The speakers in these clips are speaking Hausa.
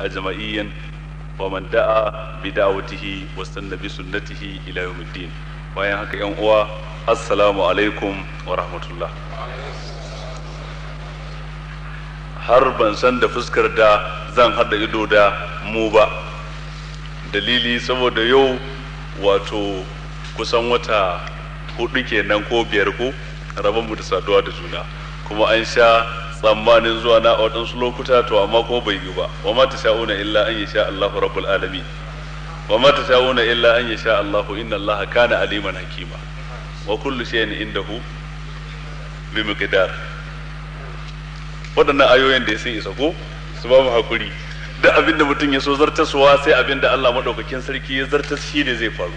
أجمعين ومن دعا بدعوته واستنى بسنته إلى يوم الدين. Bayan haka, yan uwa, assalamu alaikum wa rahmatullah. Har ban san da fuskar da zan hada ido da mu ba. Dalili, saboda yau wato kusan wata 4 kenan ko 5 ko rabonmu da saduwa da juna, kuma an sha tsammanin zuwa na a waɗansu lokuta, to amma kuma bai yi ba. Wa ma tasha'una illa an yasha Allahu rabbul alamin. Wa ma tasha'una illa an yasha Allahu inna Allaha kana aliman hakima. Wa kullu shay'in indahu bi miqdar. Waɗannan ayoyin da sun isa ko su ba mu hakuri. Duk abin da mutum ya so zartaswa, sai abin da Allah madaukakin sarki ya zartas shi ne zai faru.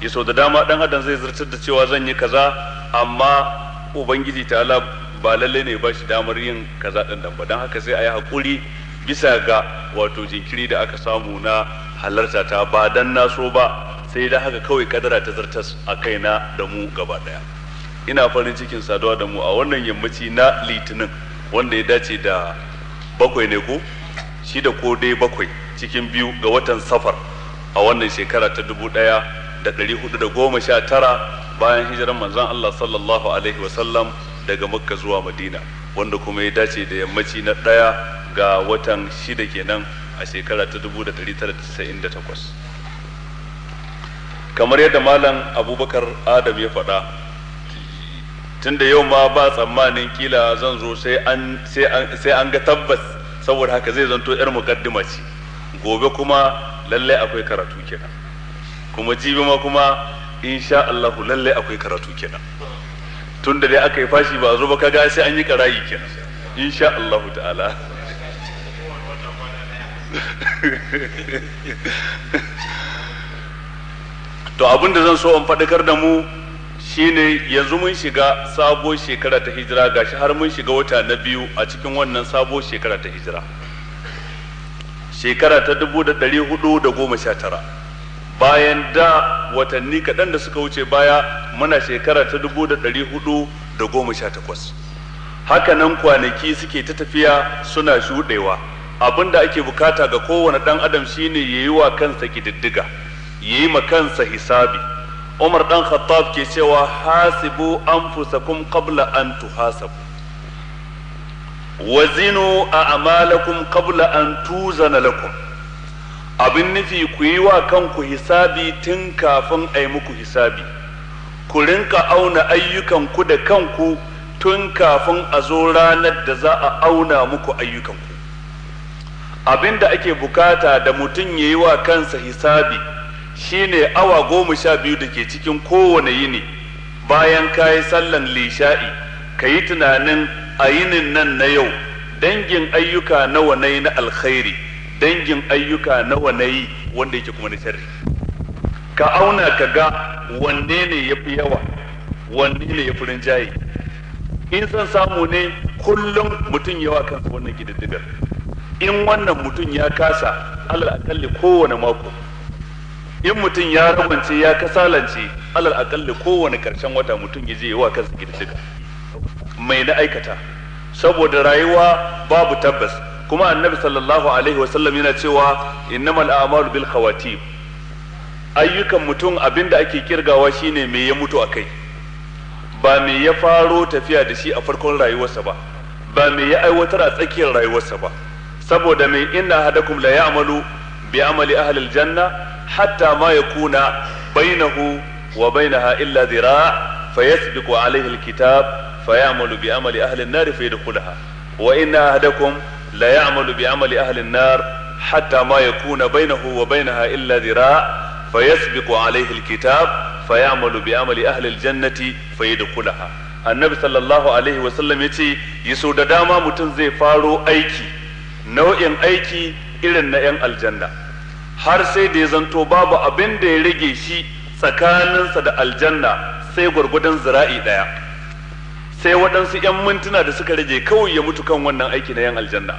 Ya so da dama dan adam zai zartar da cewa zan yi kaza, amma Ubangiji ta'ala ba lalle ne ba shi damar yin kaza din nan ba. Don haka sai a yi hakuri bisa ga wato jinkiri da aka samu na halarta ta, ba dan na so ba, sai da haka kawai kadara ta zartas a kaina da mu gaba daya. Ina farin cikin saduwa da mu a wannan yammaci na Litinin, wanda ya dace da 7 ne ko 6 ko dai 7 cikin 2 ga watan Safar a wannan shekara ta 1419 bayan hijiran manzon Allah sallallahu alaihi wasallam daga Makka zuwa Madina, wanda kuma ya dace da yammaci na 1 ga watan 6 kenan a shekara ta 1998. Kamar yadda Malam Abubakar Adam ya faɗa, tunda yau ma ba tsammanin kila zan zo sai an ga tabbas, saboda haka zai zanto yar mukaddima ce. Gobe kuma lallai akwai karatu kenan, kuma jibi ma kuma insha Allah lallai akwai karatu kenan. Tunda dai aka yi fashi ba a zo ba, kaga sai an yi karayi kenan insha Allah ta'ala. To abin da zan so in faɗakar da mu shine, yanzu mun shiga sabo shekara ta hijira, gashi har mun shiga wata na 2 a cikin wannan sabo shekara ta hijira, shekara ta 1419. Bayan da watanni kaɗan da suka wuce baya muna shekara ta 1418. Haka nan kwanaki suke ta tafiya suna shuɗewa. Abin da ake bukata ga kowane ɗan adam shine ya yi wa kansa ƙididdiga, ya yi ma kansa hisabi. Umar ɗan Khattab ke cewa hasibu anfusakum qabla an tuhasabu, wazinu a'malakum qabla an tuzana lakum. Abin nufi, ku yi wa kanku hisabi tun kafin a yi muku hisabi. Ku rinka auna ayyukanku da kanku tun kafin a zo ranar da za a auna muku ayyukanku. Abin da ake bukata da mutum ya yi wa kansa hisabi shine awa 12 da ke cikin kowane yini. Bayan ka yi sallan lisha'i, ka yi tunanin a yinin nan na yau dangin ayyuka nawa na yi na alkhairi, dangin ayyuka nawa na yi wanda yake kuma na sharri. Ka auna ka ga wanne ne ya fi yawa, wanne ne ya fi rinjaye. In san samu ne kullum mutum yawa kansa wannan ƙididdigar. In wannan mutum ya kasa, alal akalli kowane mako. In mutum ya rabance ya kasalance, alal akalli kowane karshen wata mutum ya je yawa kansa ƙididdiga mai na aikata. Saboda rayuwa babu tabbas. Kuma Annabi sallallahu alaihi wasallam yana cewa innamal a'malu bil khawatim. Ayyukan mutum abinda ake kirgawa shine me ya mutu akai, ba me ya faro tafiya da shi a farkon rayuwarsa ba, ba me ya aiwatar a tsakiyar rayuwarsa ba. Saboda mai inna hadakum la ya'malu bi amali ahli aljanna hatta ma yakuna bainahu wa bainaha illa dhira' fayasbiqu alayhi alkitab fayamalu bi amali ahli an-nar fayadkhulaha. Wa inna ahadakum la ya'malu bi amali ahli an-nar hatta ma yakuna bainahu wa bainaha illa dhira' fayasbiqu alayhi alkitab fayamalu bi amali ahli aljannati fayadkhulaha. Annabi sallallahu alaihi wa sallam yace yaso da dama mutum zai faro aiki, nau'in aiki irin na 'yan aljanna, har sai da ya zanto babu abin da ya rage shi tsakaninsa da aljanna sai gwargwadon zira'i ɗaya, sai waɗansu 'yan mintuna da suka rage kawai ya mutu kan wannan aiki na 'yan aljanna.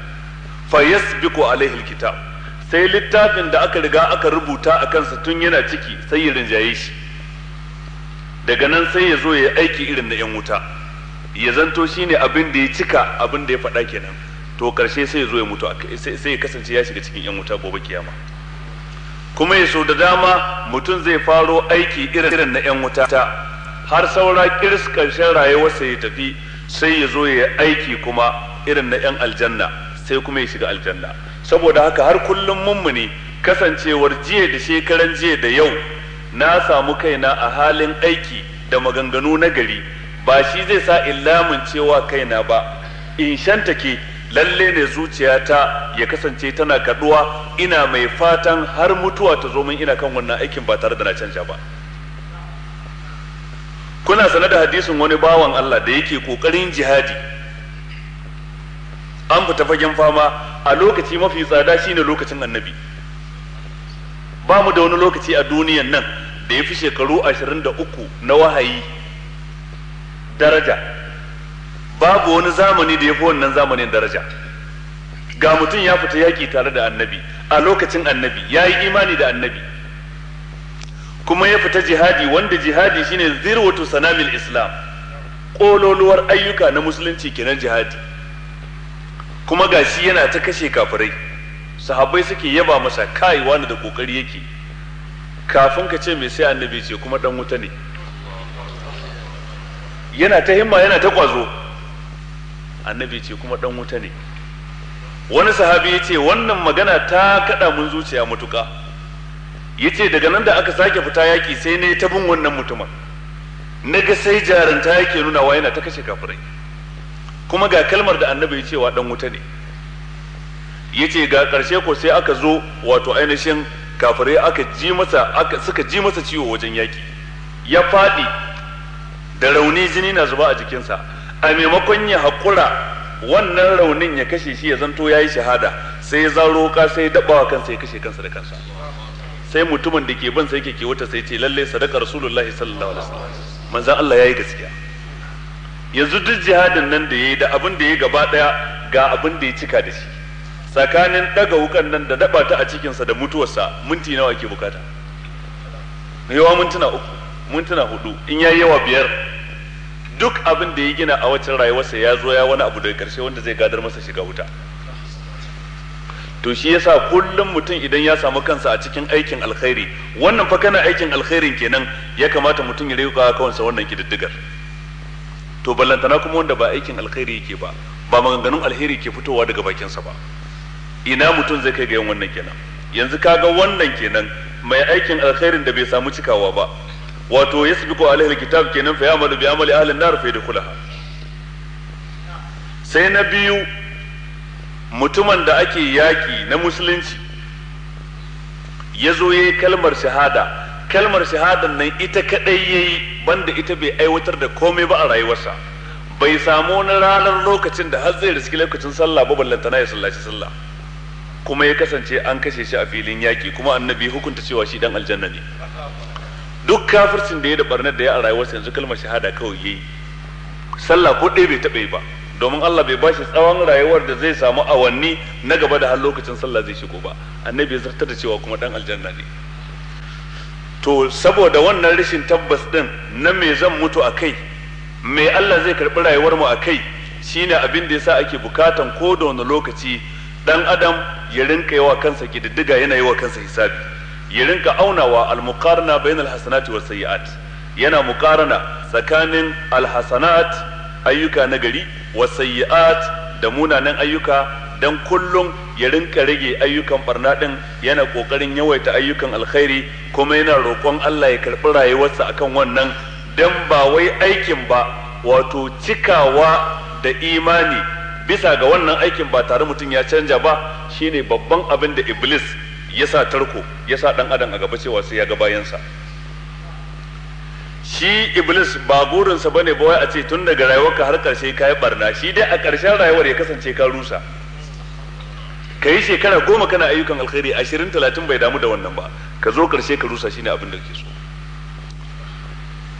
Fa yasbiqu alaihi alkitab, sai littafin da aka riga aka rubuta a kansa tun yana ciki sai ya rinjaye shi. Daga nan sai ya zo ya aiki irin na 'yan wuta, ya zanto shine abin da ya cika abin da ya faɗa kenan. To karshe sai ya zo ya mutu, sai ya kasance ya shiga cikin yan wuta gobe kiyama. Kuma ya so da dama mutum zai faro aiki irin na yan wuta har saura kiris karshen rayuwarsa ya tafi, sai ya zo ya aiki kuma irin na yan aljanna, sai kuma ya shiga aljanna. Saboda haka har kullum mummuni kasancewar jiya da shekaran jiya da yau na samu kaina a halin aiki da maganganu na gari, ba shi zai sa in lamuncewa kaina ba, in shantake lalle ne zuciyata ya kasance tana kaduwa, ina mai fatan har mutuwa ta zo min ina kan wannan aikin ba tare da na canja ba. Kuna sanar da hadisin wani bawan Allah da yake kokarin jihadi, an fita fagen fama a lokaci mafi tsada shine lokacin annabi. Ba mu da wani lokaci a duniyan nan da ya fi shekaru 23 na wahayi daraja. Babu wani zamani da ya fi wannan zamanin daraja. Ga mutum ya fita yaƙi tare da annabi a lokacin annabi, ya yi imani da annabi, kuma ya fita jihadi, wanda jihadi shine zirwatu sanamil islam, ƙololuwar ayyuka na musulunci kenan jihadi. Kuma ga shi yana ta kashe kafirai, sahabbai suke yaba masa, kai wani da kokari yake. Kafin ka ce mai sai annabi ce kuma dan wuta ne. Yana ta himma, yana ta kwazo, annabi ce kuma dan wuta ne. Wani sahabi ya ce wannan magana ta kada mun zuciya matuka. Ya ce daga nan da aka sake fita yaki sai ne ta bin wannan mutumin, na ga sai jarunta yake nunawa, yana ta kashe kafirai, kuma ga kalmar da annabi ya ce wa dan wuta ne. Ya ce ga ƙarshe ko sai aka zo wato ainihin kafirai aka ji masa, suka ji masa ciwo wajen yaki, ya faɗi da rauni, jini na zuba a jikinsa. A maimakon ya haƙura wannan raunin ya kashe shi ya zanto ya yi shahada, sai ya zaro ka sai ya daɓawa kansa ya kashe kansa da kansa. Sai mutumin da ke bin sai yake wata sai ce lalle sadaka rasulullahi sallallahu alaihi wasallam, manzon Allah yayi gaskiya. Yanzu duk jihadin nan da yayi da abin da yayi gaba daya ga abin da ya cika da shi, tsakanin daga wukan nan da daba ta a cikinsa da mutuwarsa minti nawa ake bukata? Yawa mintuna 3, mintuna 4, in yayi yawa 5. Duk abin da ya gina a waccan rayuwarsa ya zo ya wani abu daga karshe wanda zai gadar masa shiga wuta. To shi yasa kullum mutum idan ya samu kansa a cikin aikin alkhairi, wannan fa kana aikin alkhairin kenan, ya kamata mutum ya rika kansa wannan kididdigar. To ballantana kuma wanda ba aikin alkhairi yake ba, ba maganganun alheri ke fitowa daga bakinsa ba, ina mutum zai kai ga yin wannan kenan? Yanzu kaga wannan kenan mai aikin alkhairin da bai samu cikawa ba, wato yasbiqu alaihi alkitab kenan, fa ya'malu bi amali ahli an-nar fa yadkhulaha. Sai na biyu, mutumin da ake yaki na musulunci ya zo yayi kalmar shahada, kalmar shahadan nan ita kadai yayi, banda ita bai aiwatar da komai ba a rayuwarsa, bai samu wani ranar lokacin da har zai riski lokacin sallah ba, ballantana ya sallaci sallah, kuma ya kasance an kashe shi a filin yaki, kuma annabi hukunta cewa shi dan aljanna ne. Duk kafircin da ya da barnar da ya a rayuwarsa yanzu kalmar shahada kawai yayi, sallah ko ɗaya bai taɓa yi ba, domin Allah bai bashi tsawon rayuwar da zai samu awanni na gaba da har lokacin sallah zai shigo ba. Annabi ya zartar da cewa kuma dan aljanna ne. To saboda wannan rashin tabbas din na me zan mutu a kai, me Allah zai karɓi rayuwar mu a kai, shine abin da yasa ake bukatan ko da wani lokaci dan adam ya rinka yawa kansa kididdiga, yana yi wa kansa hisabi, ya rinka aunawa al-muqarna bain al-hasanati was sayyi'at, yana muqarana tsakanin al-hasanat ayyuka na gari was sayyi'at da munanan ayyuka, dan kullum ya rinka rage ayyukan barna din, yana kokarin yawaita ayyukan alkhairi, kuma yana roƙon Allah ya karɓi rayuwarsa akan wannan, dan ba wai aikin ba, wato cikawa da imani bisa ga wannan aikin ba tare mutum ya canja ba, shine babban abin da Iblis ya sa tarko, ya sa dan adam a gaba cewa sai ya ga bayansa. Shi Iblis ba burinsa bane ba wai a ce tun daga rayuwarka har karshe ka yi barna, shi dai a karshen rayuwar ya kasance ka rusa. Ka yi shekara 10 kana ayyukan alkhairi, 20, 30 bai damu da wannan ba, ka zo karshe ka rusa, shine abin da kake so.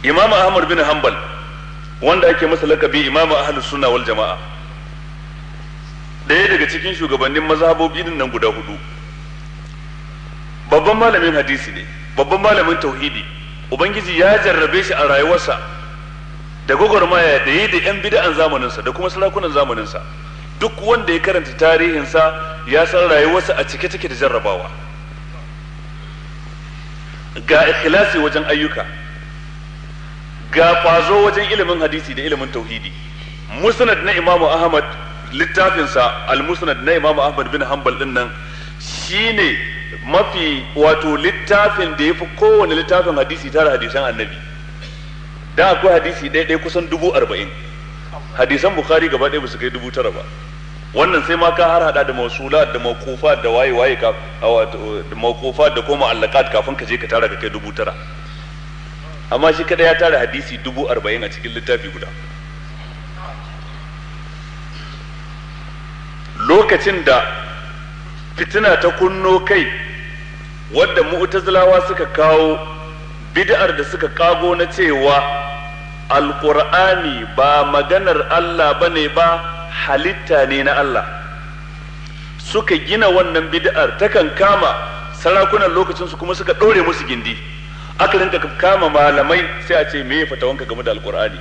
Imam Ahmad bin Hanbal, wanda ake masa lakabi Imam Ahlus Sunna wal Jama'a, ɗaya daga cikin shugabannin mazhabobi din nan guda 4, babban malamin hadisi ne, babban malamin tauhidi. Ubangiji ya jarrabe shi a rayuwarsa da gwagwarmaya da yi da yan bid'an zamaninsa da kuma sarakunan zamaninsa. Duk wanda ya karanta tarihinsa ya san rayuwarsa a cike take da jarrabawa. Ga ikhlasi wajen ayyuka, ga kwazo wajen ilimin hadisi da ilimin tauhidi. Musnad na Imam Ahmad, littafinsa al-Musnad na Imam Ahmad bin Hanbal din nan shine mafi wato littafin da yafi kowane littafin hadisi tara hadisan Annabi. Da akwai hadisi ɗaya kusan 40,000. Hadisan Bukhari gaba ɗaya ba su kai 9,000 ba. Wannan sai ma ka har hada da mausulat da mawqufat da waye waye ka da mawqufat da kuma mu'allaqat kafin ka je ka tara ka kai 9,000. Amma shi kada ya tara hadisi 40,000 a cikin littafi guda. Lokacin da fitina ta kunno kai wadda mu'tazilawa suka kawo bid'ar da suka kago na cewa alqur'ani ba maganar Allah bane ba, halitta ne na Allah, suka gina wannan bid'ar takan kama sarakunan lokacin su kuma suka ɗore musu gindi. Aka rinka kama malamai sai a ce me fatawanka game da alqur'ani,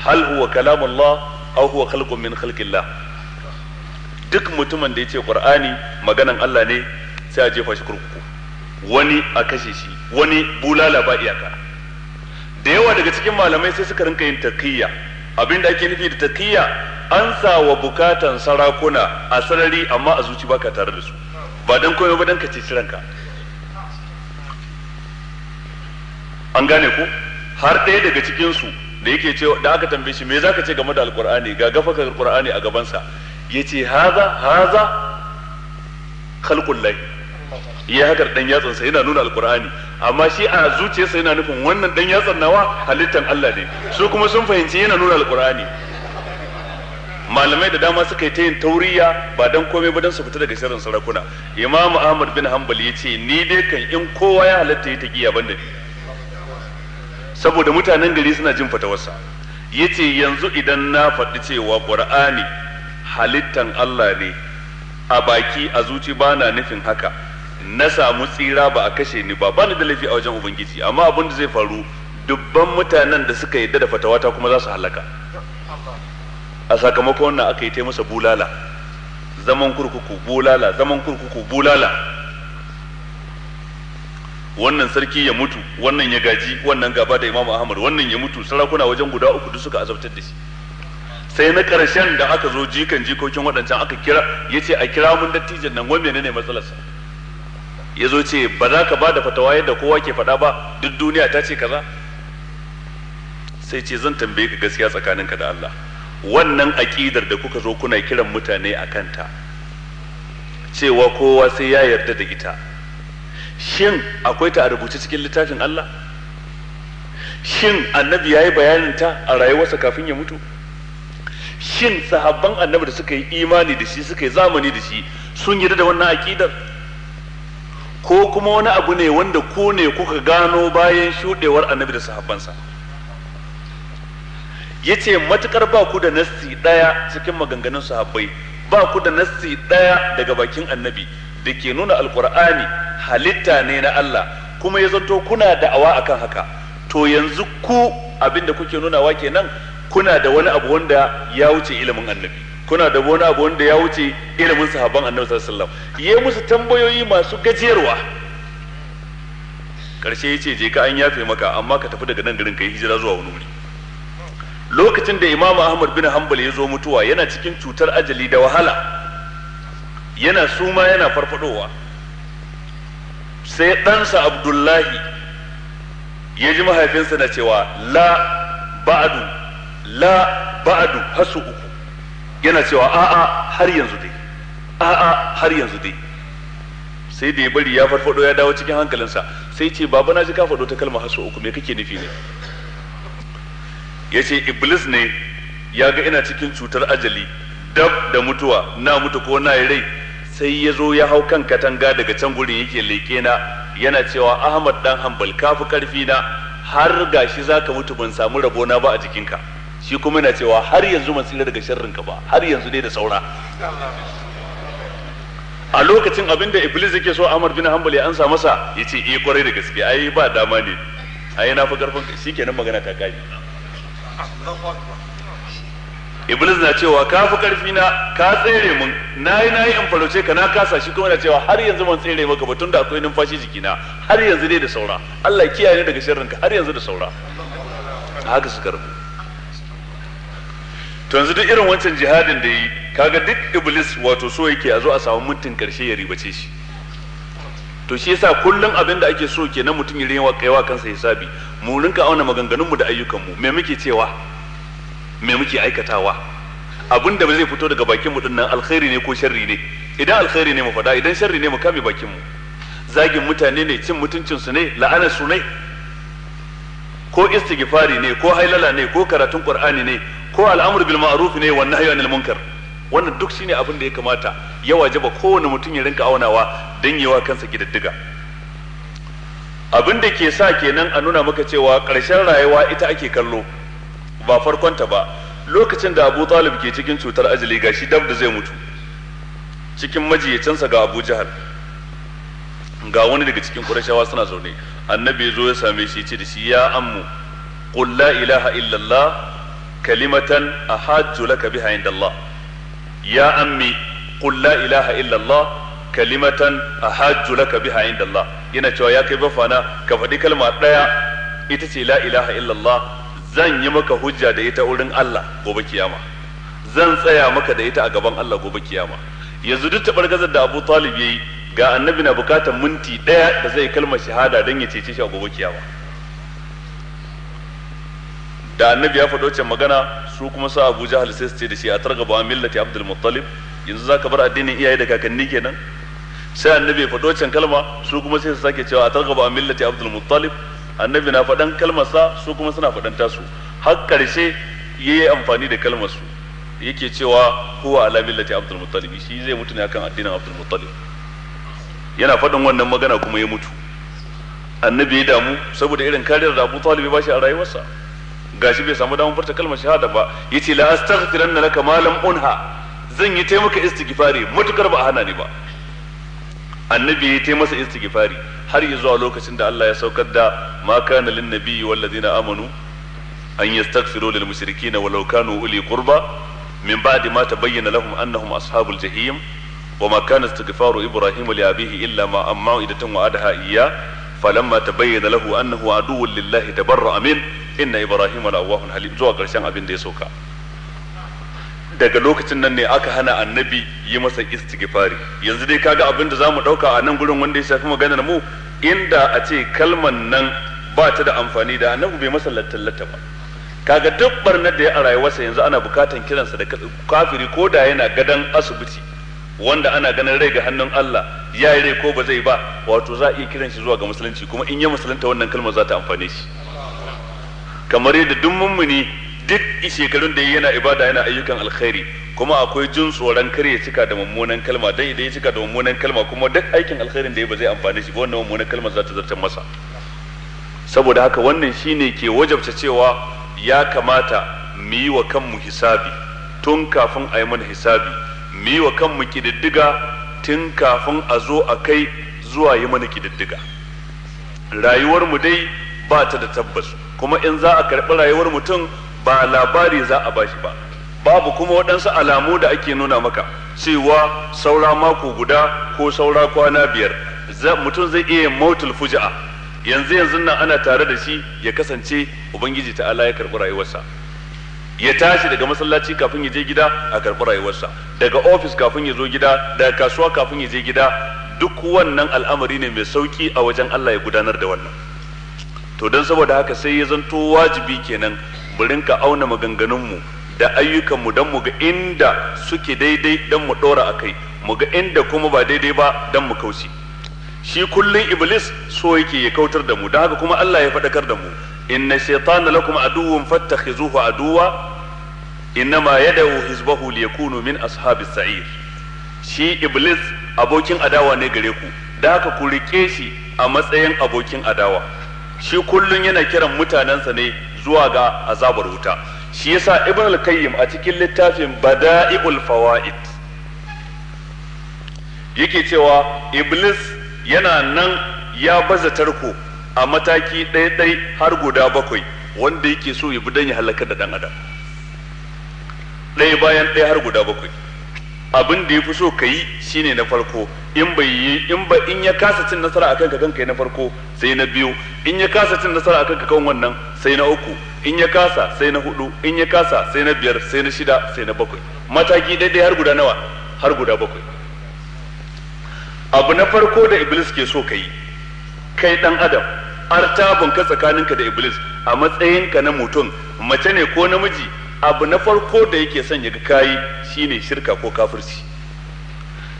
hal huwa kalamullah aw huwa khalqun min khalqillah. Duk mutumin da ya ce qur'ani maganan Allah ne sai a jefa shi kurkuku, wani a kashe shi, wani bulala ba iyaka. Da yawa daga cikin malamai sai suka rinka yin taqiyya. Abinda ake nufi da taqiyya, an sa wa bukatan sarakuna a sarari amma a zuci baka tare da su, ba dan komai ba dan ka ceci ranka. An gane ko? Har ɗaya daga cikin su da yake ce da aka tambaye shi me zaka ce game da alqur'ani, ga gafakar alqur'ani a gaban sa, yace haza haza khalqullah. Ya haka dan yatsan sa yana nuna alqur'ani, amma shi a zuciyarsa yana nufin wannan dan yatsan nawa halittan Allah ne. Su kuma sun fahimci yana nuna alqur'ani. Malamai da dama suka yi ta yin tauriya ba dan komai ba dan su fita daga sharrin sarakuna. Imam Ahmad bin Hanbal yace ni dai kan in kowa ya halatta yi taqiya banda ni, saboda mutanen gari suna jin fatawarsa. Yace yanzu idan na faɗi cewa Qur'ani halittan Allah ne a baki, a zuci bana nufin haka, na samu tsira ba a kashe ni ba, bani da laifi a wajen Ubangiji, amma abin da zai faru dubban mutanen da suka yadda da fatawata kuma za su halaka. A sakamakon wannan aka yi ta masa bulala, zaman kurkuku bulala, zaman kurkuku bulala. Wannan sarki ya mutu, wannan ya gaji, wannan gaba da Imam Ahmad, wannan ya mutu, sarakuna wajen guda uku duk suka azabtar da shi. Sai na ƙarshen da aka zo jikan jikokin waɗancan aka kira, yace a kira mun dattijan nan, wai menene matsalarsa? Ya zo ce ba za ka ba da fatawa yadda kowa ke faɗa ba, duk duniya ta ce kaza. Sai ce zan tambaye ka gaskiya tsakaninka da Allah, wannan aƙidar da kuka zo kuna kiran mutane a kanta cewa kowa sai ya yarda da ita, shin akwai ta a rubuce cikin littafin Allah? Shin annabi ya yi bayanin ta a rayuwarsa kafin ya mutu? Shin sahabban annabi da suka yi imani da shi, suka yi zamani da shi, sun yarda da wannan aƙidar? Ko kuma wani abu ne wanda ku ne kuka gano bayan shuɗewar annabi da sahabbansa? Yace matukar ba ku da nassi ɗaya cikin maganganun sahabbai, ba ku da nassi ɗaya daga bakin annabi da ke nuna alkur'ani halitta ne na Allah, kuma ya zanto kuna da'awa akan haka, to yanzu ku abinda kuke nunawa kenan kuna da wani abu wanda ya wuce ilimin annabi, kuna da wani abu wanda ya wuce ilimin sahabban annabi sallallahu alaihi wasallam. Yayi musu tambayoyi masu gajiyarwa. Karshe yace je ka, an yafe maka, amma ka tafi daga nan garin kai hijira zuwa wani wuri. Lokacin da Imam Ahmad bin Hanbal ya zo mutuwa, yana cikin cutar ajali da wahala, yana suma yana farfadowa. Sai ɗansa Abdullahi ya ji mahaifinsa na cewa la ba'du, la ba'du, hasu uku. Yana cewa a'a har yanzu dai, a'a har yanzu dai. Sai da ya bari ya farfado ya dawo cikin hankalinsa, sai ce baba na ji ka faɗo ta kalma hasu uku, me kake nufi ne? Yace Iblis ne ya ga ina cikin cutar ajali dab da mutuwa, na mutu ko na yi rai, sai ya zo ya hau kan katanga daga can gurin yake leke na, yana cewa Ahmad dan Hanbal kafi karfi na, har gashi zaka mutu ban samu rabo na ba a jikinka. Shi kuma yana cewa har yanzu ban tsira daga sharrinka ba, har yanzu dai da saura. A lokacin abinda Iblis yake so Ahmad bin Hanbal ya ansa masa, yace eh kwarai da gaske, ai ba dama ne, ai na fi karfin ka, shikenan magana ta kare. Iblis na cewa ka fi karfi na, ka tsere mun, nayi nayi in farauce ka na kasa. Shi kuma na cewa har yanzu ban tsere maka ba tunda akwai numfashi jikina, har yanzu dai da saura. Allah kiyaye ni daga sharrin ka, har yanzu da saura. Haka suka rabu. To yanzu duk irin wancan jihadin da yi, kaga duk Iblis wato so yake a zo a samu mintin karshe ya ribace shi. To shi yasa kullum abin da ake so kenan mutum ya rewa kaiwa kansa hisabi. Mu rinka auna maganganun mu da ayyukan mu, me muke cewa, me muke aikatawa. Abin da ba zai fito daga bakin mu din nan alkhairi ne ko sharri ne. Idan alkhairi ne mu faɗa, idan sharri ne mu kame bakin mu. Zagin mutane ne, cin mutuncin su ne, la'anar su ne, ko istighfari ne, ko hailala ne, ko karatun qur'ani ne, ko al'amru bil ma'ruf ne wan nahyu anil munkar. Wannan duk shine abin da ya kamata ya wajaba kowane mutum ya rinka aunawa dan yawa kansa kididdiga. Abin da ke sa kenan a nuna maka cewa ƙarshen rayuwa ita ake kallo ba farkonta ba. Lokacin da Abu Talib ke cikin cutar ajali, gashi dab da zai mutu, cikin majiyacinsa ga Abu Jahal, ga wani daga cikin Qurayshawa suna zaune. Annabi ya zo ya same shi, ce da shi, ya ammu, qul la ilaha illallah kalimatan ahajju laka biha inda Allah. Ya ammi, qul la ilaha illallah kalimatan ahajju laka biha inda Allah. Yana cewa ya kai bafana, ka faɗi kalma ɗaya, ita ce la ilaha illallah, zan yi maka hujja da ita wurin Allah gobe kiyama, zan tsaya maka da ita a gaban Allah gobe kiyama. Yanzu duk tabargazar da Abu Talib yayi, ga annabi na bukatar minti ɗaya da zai kalmar shahada don ya cece shi a gobe kiyama. Da annabi ya faɗo can magana, su kuma sa Abu Jahal sai su ce da shi, a targaba an millati Abdul Muttalib, yanzu zaka bar addinin iyaye da kakanni kenan? Sai annabi ya faɗo can kalma, su kuma sai su sake cewa a targaba an millati Abdul Muttalib. Annabi na faɗan kalmar sa, su kuma suna faɗan tasu, har ƙarshe yayi amfani da kalmar su, yake cewa huwa ala millati Abdul Muttalib, shi zai mutu ne akan addinin Abdul Muttalib. Yana faɗin wannan magana kuma ya mutu. Annabi ya damu saboda irin kariyar da Abu Talib ya bashi a rayuwarsa, gashi bai samu damar furta kalmar shahada ba. Yace la astaghfiranna laka ma lam unha, zan yi taimaka istighfari matukar ba a hana ni ba. Annabi ya taimaka istighfari har ya zuwa lokacin da Allah ya saukar da ma kana lin nabiyyi wal ladina amanu an yastaghfiru lil mushrikeena walau kanu uli qurba min ba'di ma tabayyana lahum annahum ashabul jahim wa ma kana istighfaru ibrahim li abihi illa ma amma idatan wa'adaha iyyah falamma tabayyana lahu annahu aduwwun lillahi tabarra'a min inna ibrahima la'awwahun halim. Zuwa karshen abin da ya sauka. Daga lokacin nan ne aka hana annabi yi masa istighfari. Yanzu dai kaga abin da zamu dauka a nan gurin wanda ya shafi maganar mu, inda a ce kalman nan ba ta da amfani da annabi bai masa lattallata ba. Kaga duk barnar da ya a rayuwarsa yanzu ana bukatan kiransa da kafiri, ko da yana gadan asibiti wanda ana ganin rai ga hannun Allah, ya yi rai ko ba zai ba, wato za a iya kiran shi zuwa ga musulunci, kuma in ya musulunta wannan kalmar za ta amfane shi. Kamar yadda duk mummuni duk shekarun da yana ibada yana ayyukan alkhairi, kuma akwai jin tsoron kar ya cika da mummunan kalma, dan idan ya cika da mummunan kalma kuma duk aikin alkhairin da ya ba zai amfane shi ba, wannan mummunan kalmar za ta zartar masa. Saboda haka wannan shine ke wajabta cewa ya kamata mu yi wa kanmu hisabi tun kafin a yi mana hisabi, mu yi wa kanmu kididdiga tun kafin a zo a kai zuwa yi mana kididdiga. Rayuwar mu dai ba ta da tabbas, kuma in za a karɓi rayuwar mutum ba labari za a bashi ba, babu kuma waɗansu alamu da ake nuna maka cewa saura mako guda ko saura kwana biyar. Mutum zai iya mautul fuja'a, yanzu yanzu nan ana tare da shi ya kasance ubangiji ta'ala ya karɓi rayuwarsa. Ya tashi daga masallaci kafin ya je gida a karɓi rayuwarsa, daga ofis kafin ya zo gida, daga kasuwa kafin ya je gida. Duk wannan al'amari ne mai sauki a wajen Allah ya gudanar da wannan. To don saboda haka sai ya zanto wajibi kenan mu rinka auna maganganunmu da ayyukanmu don mu ga inda suke daidai don mu ɗora a kai, mu ga inda kuma ba daidai ba don mu kauce. Shi kullum iblis so yake ya kautar da mu, don haka kuma Allah ya faɗakar da mu, inna shaytana lakum aduwwun fattakhizuhu aduwwa innama yad'u hizbahu liyakunu min ashabis sa'ir. Shi iblis abokin adawa ne gare ku, da haka ku rike shi a matsayin abokin adawa. Shi kullun yana kiran mutanensa ne zuwa ga azabar wuta. Shi yasa Ibn al-Qayyim a cikin littafin Bada'i'ul Fawaid yake cewa iblis yana nan ya baza tarko a mataki ɗaya-ɗaya har guda 7 wanda yake so ya bi don ya halakar da ɗan adam. Ɗaya bayan ɗaya har guda 7. Abin da ya fi so ka yi shine na farko, in bai yi in ba in ya kasa cin nasara akan ka kanka na farko sai na biyu, in ya kasa cin nasara akan ka kan wannan sai na uku, in ya kasa sai na hudu, in ya kasa sai na biyar, sai na shida, sai na bakwai. Mataki daidai har guda nawa? Har guda 7. Abu na farko da Iblis ke so ka yi, kai dan adam, artabun ka tsakaninka da Iblis a matsayinka na mutum, mace ne ko namiji, abu na farko da yake son ya ga kayi shine shirka ko kafirci.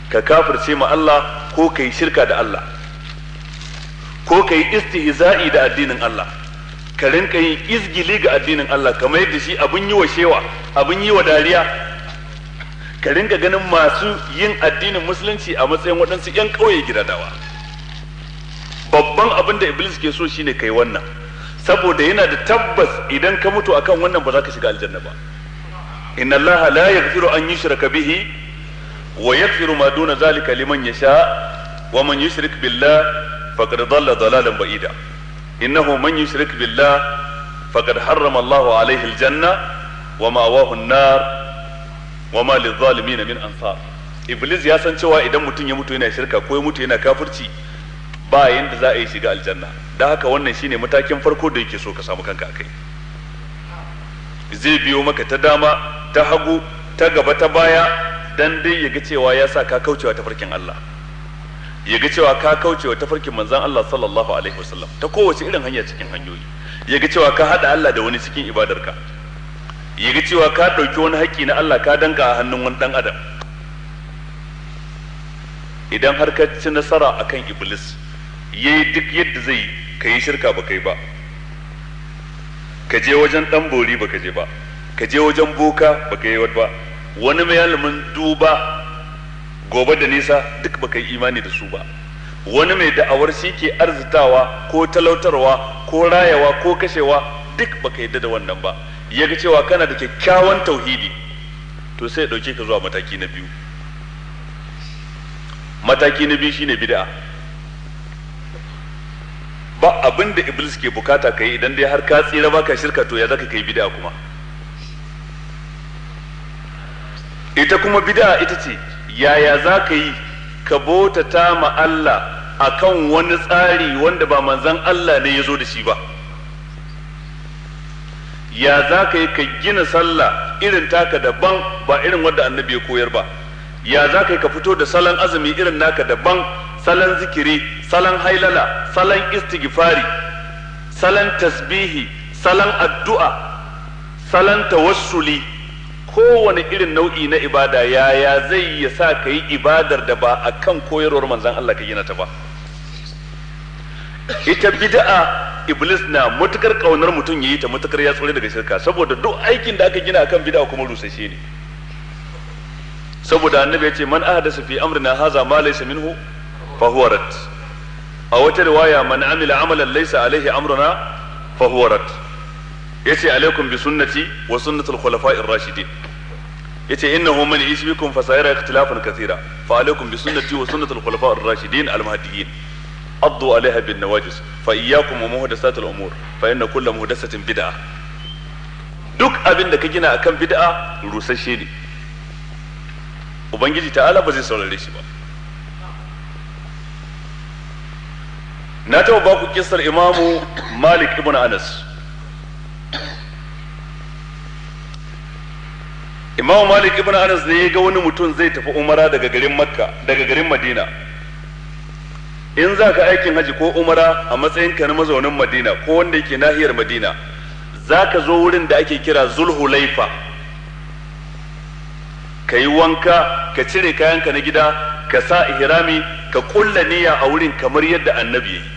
Ka kafirce ma Allah ko kai shirka da Allah ko kai istihza'i da addinin Allah, ka rinka yin izgili ga addinin Allah kamar yadda shi abun yi wa shewa, abun yi wa dariya. Ka rinka ganin masu yin addinin musulunci a matsayin waɗansu 'yan ƙauye gidadawa. Babban abin da Iblis ke so shine kai wannan, saboda yana da tabbas idan ka mutu akan wannan ba za ka shiga aljanna ba. Inna Allaha la yaghfiru an yushraka bihi wa yaghfiru ma duna zalika liman yasha wa man yushrik billah faqad dhalla dhalalan ba'ida. Innahu man yushrik billah faqad harrama Allahu alayhi aljanna wa ma'wahu an-nar wa ma lidh-dhalimin min ansar. Iblis ya san cewa idan mutum ya mutu yana shirka ko ya mutu yana kafirci ba yanda za a yi shiga aljanna. Da haka wannan shine matakin farko da yake so ka samu kanka akai. Zai biyo maka ta dama, ta hagu, ta gaba, ta baya, dan dai yaga cewa ya sa ka kaucewa tafarkin Allah, yaga cewa ka kaucewa tafarkin manzon Allah sallallahu alaihi wasallam ta kowace irin hanya cikin hanyoyi, yaga cewa ka hada Allah da wani cikin ibadarka, yaga cewa ka dauki wani haƙƙi na Allah ka danka a hannun wani dan adam. Idan har ka ci nasara akan Iblis, yayi duk yadda zai ka yi shirka ba kai ba, ka je wajen dan bori ba ka je ba, ka je wajen boka ba ka yi ba, wani malamin duba gobe da nisa duk ba ka yi imani da su ba, wani mai da'awar shi ke arzitawa ko talautarwa ko rayawa ko kashewa duk ba ka yadda da wannan ba, ya ga cewa kana da kyakkyawan tauhidi, to sai ya dauke ka zuwa mataki na biyu. Mataki na biyu shine bid'a. Ba abin da Iblis ke bukata kai idan dai har ka tsira baka shirka, to ya zaka kai bid'a kuma? Ita kuma bid'a ita ce yaya zaka yi ka bautata ma Allah akan wani tsari wanda ba manzon Allah ne ya zo da shi ba. Ya zaka yi ka gina sallah irin taka daban ba irin wanda annabi ya koyar ba. Ya zaka yi ka fito da salon azumi irin naka daban, salon zikiri, salon hailala, salon istighfari, salon tasbihi, salon addu'a, salon tawassuli, kowane irin nau'i na ibada. Yaya zai ya sa ka yi ibadar da ba a kan koyarwar manzan Allah ka gina ta ba? Ita bid'a Iblis na matukar kaunar mutum yayi ta matukar ya tsore daga shirka, saboda duk aikin da aka gina akan bid'a kuma rusashe ne. Saboda annabi ya ce man ahdasa fi amrina haza ma laysa minhu fa huwa rad. A wata riwaya man amila amalan laysa alaihi amruna fa huwa rad. Yace alaikum bi sunnati wa sunnatul khulafa'ir rashidin. Yace innahu man ya'ish bikum fa sayara ikhtilafan kathira fa alaikum bi sunnati wa sunnatul khulafa'ir rashidin al mahdiyyin addu alaiha bin nawajis fa iyyakum wa muhdathatil umur fa inna kulla muhdathatin bid'ah. Duk abin da ka gina akan bid'a rusasshe ne, Ubangiji ta'ala ba zai saurare shi ba. Na taɓa ba ku kissar Imamu Malik ibn Anas. Imamu Malik ibn Anas ne ya ga wani mutum zai tafi umara daga garin Makka, daga garin Madina. In za ka aikin haji ko umara a matsayinka na mazaunin Madina ko wanda yake nahiyar Madina, za ka zo wurin da ake kira Zulhulaifa. Ka yi wanka, ka cire kayanka na gida, ka sa ihrami, ka kulla niyya a wurin kamar yadda annabi yayi.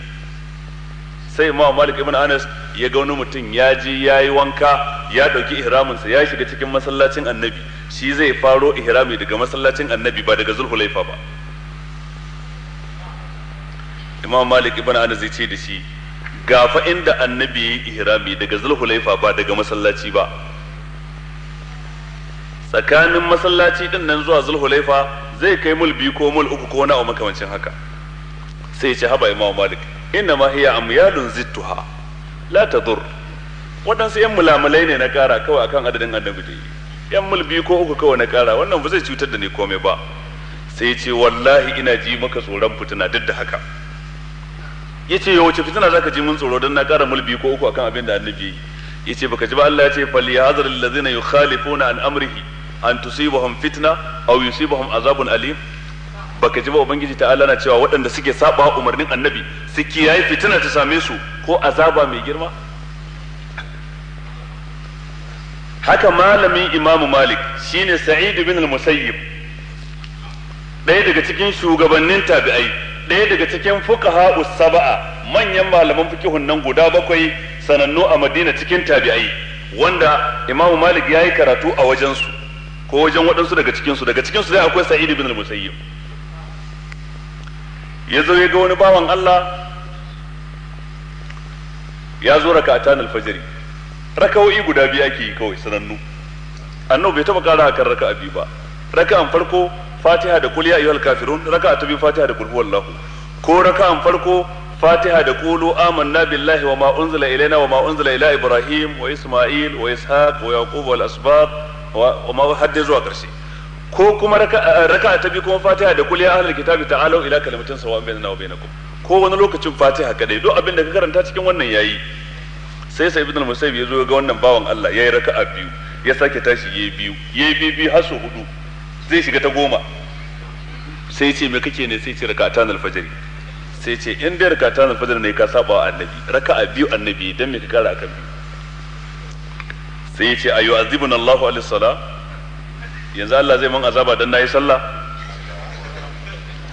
Sai Imam Malik ibn Anas ya ga wani mutum ya je ya yi wanka, ya dauki ihraminsa, ya shiga cikin masallacin annabi. Shi zai faro ihrami daga masallacin annabi ba daga Zulhulaifa ba. Imam Malik ibn Anas ya ce da shi, ga fa inda annabi yayi ihrami daga Zulhulaifa ba daga masallaci ba. Tsakanin masallaci din nan zuwa Zulhulaifa zai kai mul 2 ko mul 3 ko wani abu makamancin haka. Sai ya ce haba Imam Malik, inna ma hiya amyalun zittuha la tadur. Waɗansu yan mulamulai ne na ƙara kawai akan adadin annabi da yi. Yan mil 2 ko 3 kawai na kara, wannan ba zai cutar da ni komai ba. Sai ce wallahi ina ji maka tsoron fitina duk da haka. Yace yo wace fitina zaka ji mun tsoro dan na kara mil 2 ko 3 akan abin da annabi yi? Yace baka ji ba Allah ya ce falyahzar allazina yukhalifuna an amrihi an tusibahum fitna aw yusibahum azabun alim. Baka ji ba ubangiji ta'ala na cewa waɗanda suke saba umarnin annabi su kiyaye fitina ta same su ko azaba mai girma. Haka malamin Imam Malik shine Sa'id bin al-Musayyib, ɗaya daga cikin shugabannin tabi'ai, ɗaya daga cikin fuqaha us-sab'a, manyan malaman fiqhun nan guda 7 sanannu a Madina cikin tabi'ai, wanda Imam Malik yayi karatu a wajen su ko wajen waɗansu daga cikin su. Daga cikin su dai akwai Sa'id bin al-Musayyib. Yazo ya ga wani bawan Allah ya zo raka'atan al-fajr, raka'o'i guda 2 ake yi kawai sanannu. Annabi bai taba kara akan raka'a 2 ba. Raka'an farko Fatiha da qul ya ayyuhal kafirun, raka'a ta biyu Fatiha da qul huwallahu, ko raka'an farko Fatiha da qulu amanna billahi wa ma unzila ilaina wa ma unzila ila Ibrahim wa Isma'il wa Ishaq wa Yaqub wal asbaq wa ma hadda zuwa karshe, ko kuma raka'a ta biyu kuma Fatiha da qul ya ahlal kitabi ta'alu ila kalimatin sawa'in bainana wa bainakum, ko wani lokacin Fatiha kadai, duk abin da ka karanta cikin wannan yayi. Sai Sa'id ibn al-Musayyib ya zo ga wannan bawan Allah yayi raka'a 2, ya sake tashi yayi 2, yayi 2 har su 4, zai shiga ta 10. Sai ce me kake ne? Sai ce raka'atan al-fajr. Sai ce in dai raka'atan al-fajr ne ka saba wa annabi, raka'a 2 annabi, dan me ka kara akan 2? Sai ya ce ayu azibuna Allahu alayhi sala, yanzu Allah zai mun azaba dan nayi sallah?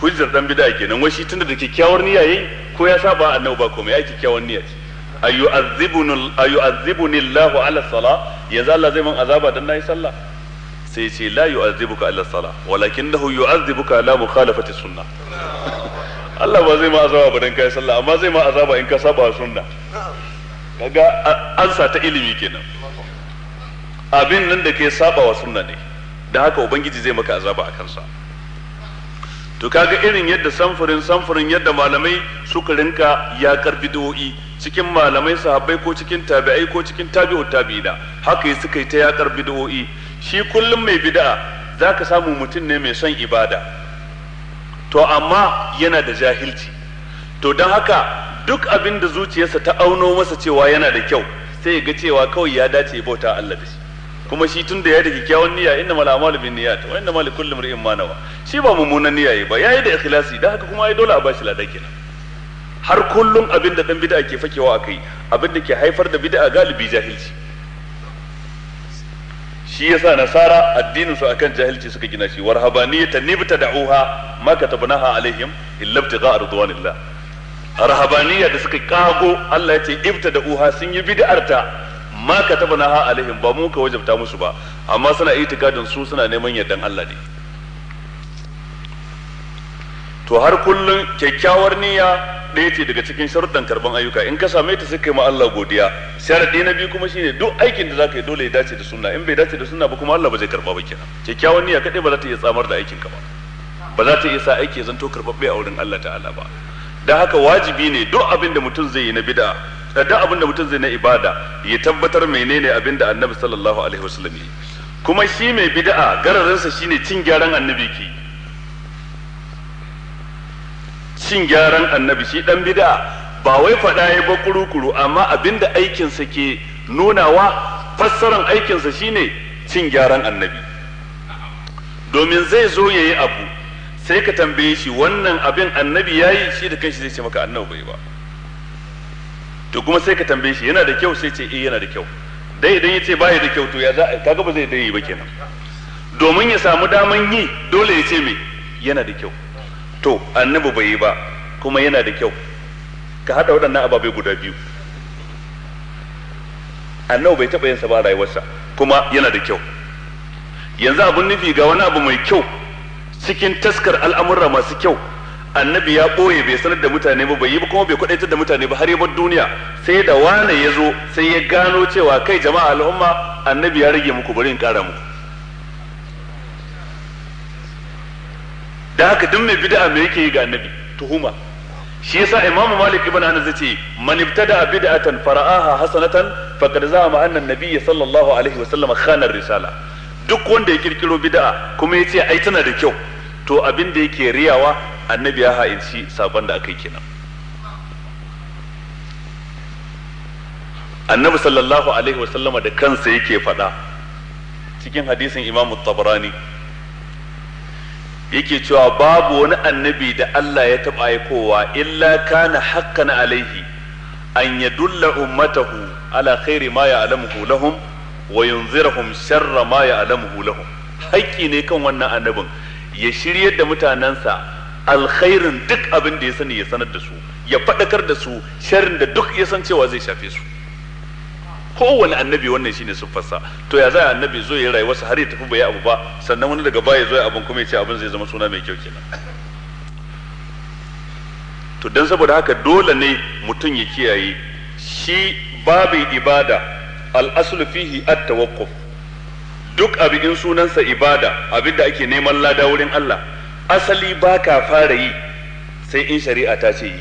Hujjar dan bid'a kenan, wai shi tunda da kyakkyawar niyya yayi ko ya saba annabi ba komai, ai kyakkyawar niyya ce. Ayu azibuni Allahu ala sala, yanzu Allah zai mun azaba dan nayi sallah? Sai ce la yu'azzibuka ala sala walakinahu yu'azzibuka ala mukhalafati sunnah. Allah ba zai ma azaba ba dan kai sallah, amma zai ma azaba in ka saba sunna. Kaga ansa ta ilimi kenan. Abin nan da ke saba wa sunna ne, da haka ubangiji zai maka azaba a kansa. To kaga irin yadda samfurin yadda malamai suka rinka yakar bid'o'i cikin malamai sahabbai ko cikin tabi'ai ko cikin tabi'ut tabi'ina, haka suka yi ta yakar bid'o'i. Shi kullum mai bid'a zaka samu mutum ne mai son ibada, to amma yana da jahilci. To don haka duk abin da zuciyarsa ta auno masa cewa yana da kyau, sai ya ga cewa kawai ya dace bauta Allah da shi. Kuma shi tun da ya da kyakkyawan niyya, inna mal a'malu bin niyyat wa inna mal likulli imrin ma nawa, shi ba mummunan niyya yayi ba, yayi da ikhlasi, dan haka kuma ai dole a bashi lada kenan. Har kullum abin da dan bid'a ke fakewa akai, abin da ke haifar da bid'a galibi jahilci. Shi yasa nasara addinin su akan jahilci suka gina shi, warhabaniyatan nibtada'uha ma katabnaha alaihim illa ibtigha'a ridwanillah. Rahabaniya da suka kago, Allah ya ce ibtada'uha, sun yi bid'arta, ma katabnaha alaihim, ba mu ka wajabta musu ba, amma suna itikadin su suna neman yardan Allah ne. To har kullun kyakkyawar niyya ɗaya ce daga cikin sharuɗan karban ayyuka, in ka same ta sai kai ma Allah godiya. Sharaɗi na biyu kuma shine duk aikin da zaka yi dole ya dace da sunna, in bai dace da sunna ba kuma Allah ba zai karba ba kenan. Kyakkyawan niyya kaɗai ba za ta iya tsamar da aikin ka ba, ba za ta iya sa aiki ya zanto karɓaɓɓe a wurin Allah ta'ala ba. Dan haka wajibi ne duk abin da mutum zai yi na bid'a, duk abin da mutum zai na ibada, ya tabbatar menene abin da Annabi sallallahu alaihi wasallam yi. Kuma shi mai bid'a gararinsa shine cin gyaran annabi ke cin gyaran annabi. Shi dan bid'a ba wai faɗa ya ba kuru-kuru, amma abinda aikinsa ke nunawa, fassaran aikinsa shine cin gyaran annabi. Domin zai zo yayi abu, sai ka tambaye shi wannan abin annabi yayi, shi da kanshi zai ce maka annabi bai ba. To kuma sai ka tambaye shi yana da kyau, sai ce eh yana da kyau. Dai idan yace baya da kyau, to ya za kaga ba zai dai ba kenan. Domin ya samu daman yi dole ya ce me yana da kyau. To annabi bai yi ba kuma yana da kyau. Ka hada waɗannan ababai guda biyu. Annabi bai taɓa yin sa ba a rayuwarsa kuma yana da kyau. Yanzu abun nufi ga wani abu mai kyau cikin taskar al'amurra masu kyau, annabi ya ɓoye bai sanar da mutane ba, bai yi ba kuma bai kwaɗaitar da mutane ba har ya bar duniya. Sai da wane ya zo sai ya gano cewa kai jama'a al'umma, annabi ya rage muku, bari in ƙara muku. Da haka duk mai bid'a me yake yi ga annabi? Tuhuma. Shi yasa Imam Malik ibn Anas yace man ibtada bid'atan fara'aha hasanatan faqad za'ama anna an-nabiy sallallahu alaihi wa sallam khana ar-risala. Duk wanda ya kirkiro bid'a kuma ya ce ai tana da kyau, to abin da yake riyawa annabi ya ha'inci sakon da aka yi kenan. Annabi sallallahu alaihi wasallama da kansa yake faɗa cikin hadisin Imam Tabarani, yake cewa babu wani annabi da Allah ya taɓa aikowa illa kana haqqan alaihi an yadulla ummatahu ala khairi ma ya'lamuhu lahum wa yunzirahum sharra ma ya'lamuhu lahum. Haƙƙi ne kan wannan annabin ya shiryar da mutanensa alkhairin duk abin da ya sani ya sanar da su, ya faɗakar da su sharrin da duk ya san cewa zai shafe su. Kowane annabi wannan shine siffarsa. To ya za annabi zo ya rayuwarsa har ya tafi bai abu ba, sannan wani daga baya zo ya abun kuma ya ce abin zai zama suna mai kyau kenan. To dan saboda haka dole ne mutum ya kiyaye shi babin ibada, al-aslu fihi at-tawaqquf. Duk abu in sunansa ibada, abin da ake neman lada wurin Allah, asali baka fara yi sai in shari'a ta ce yi.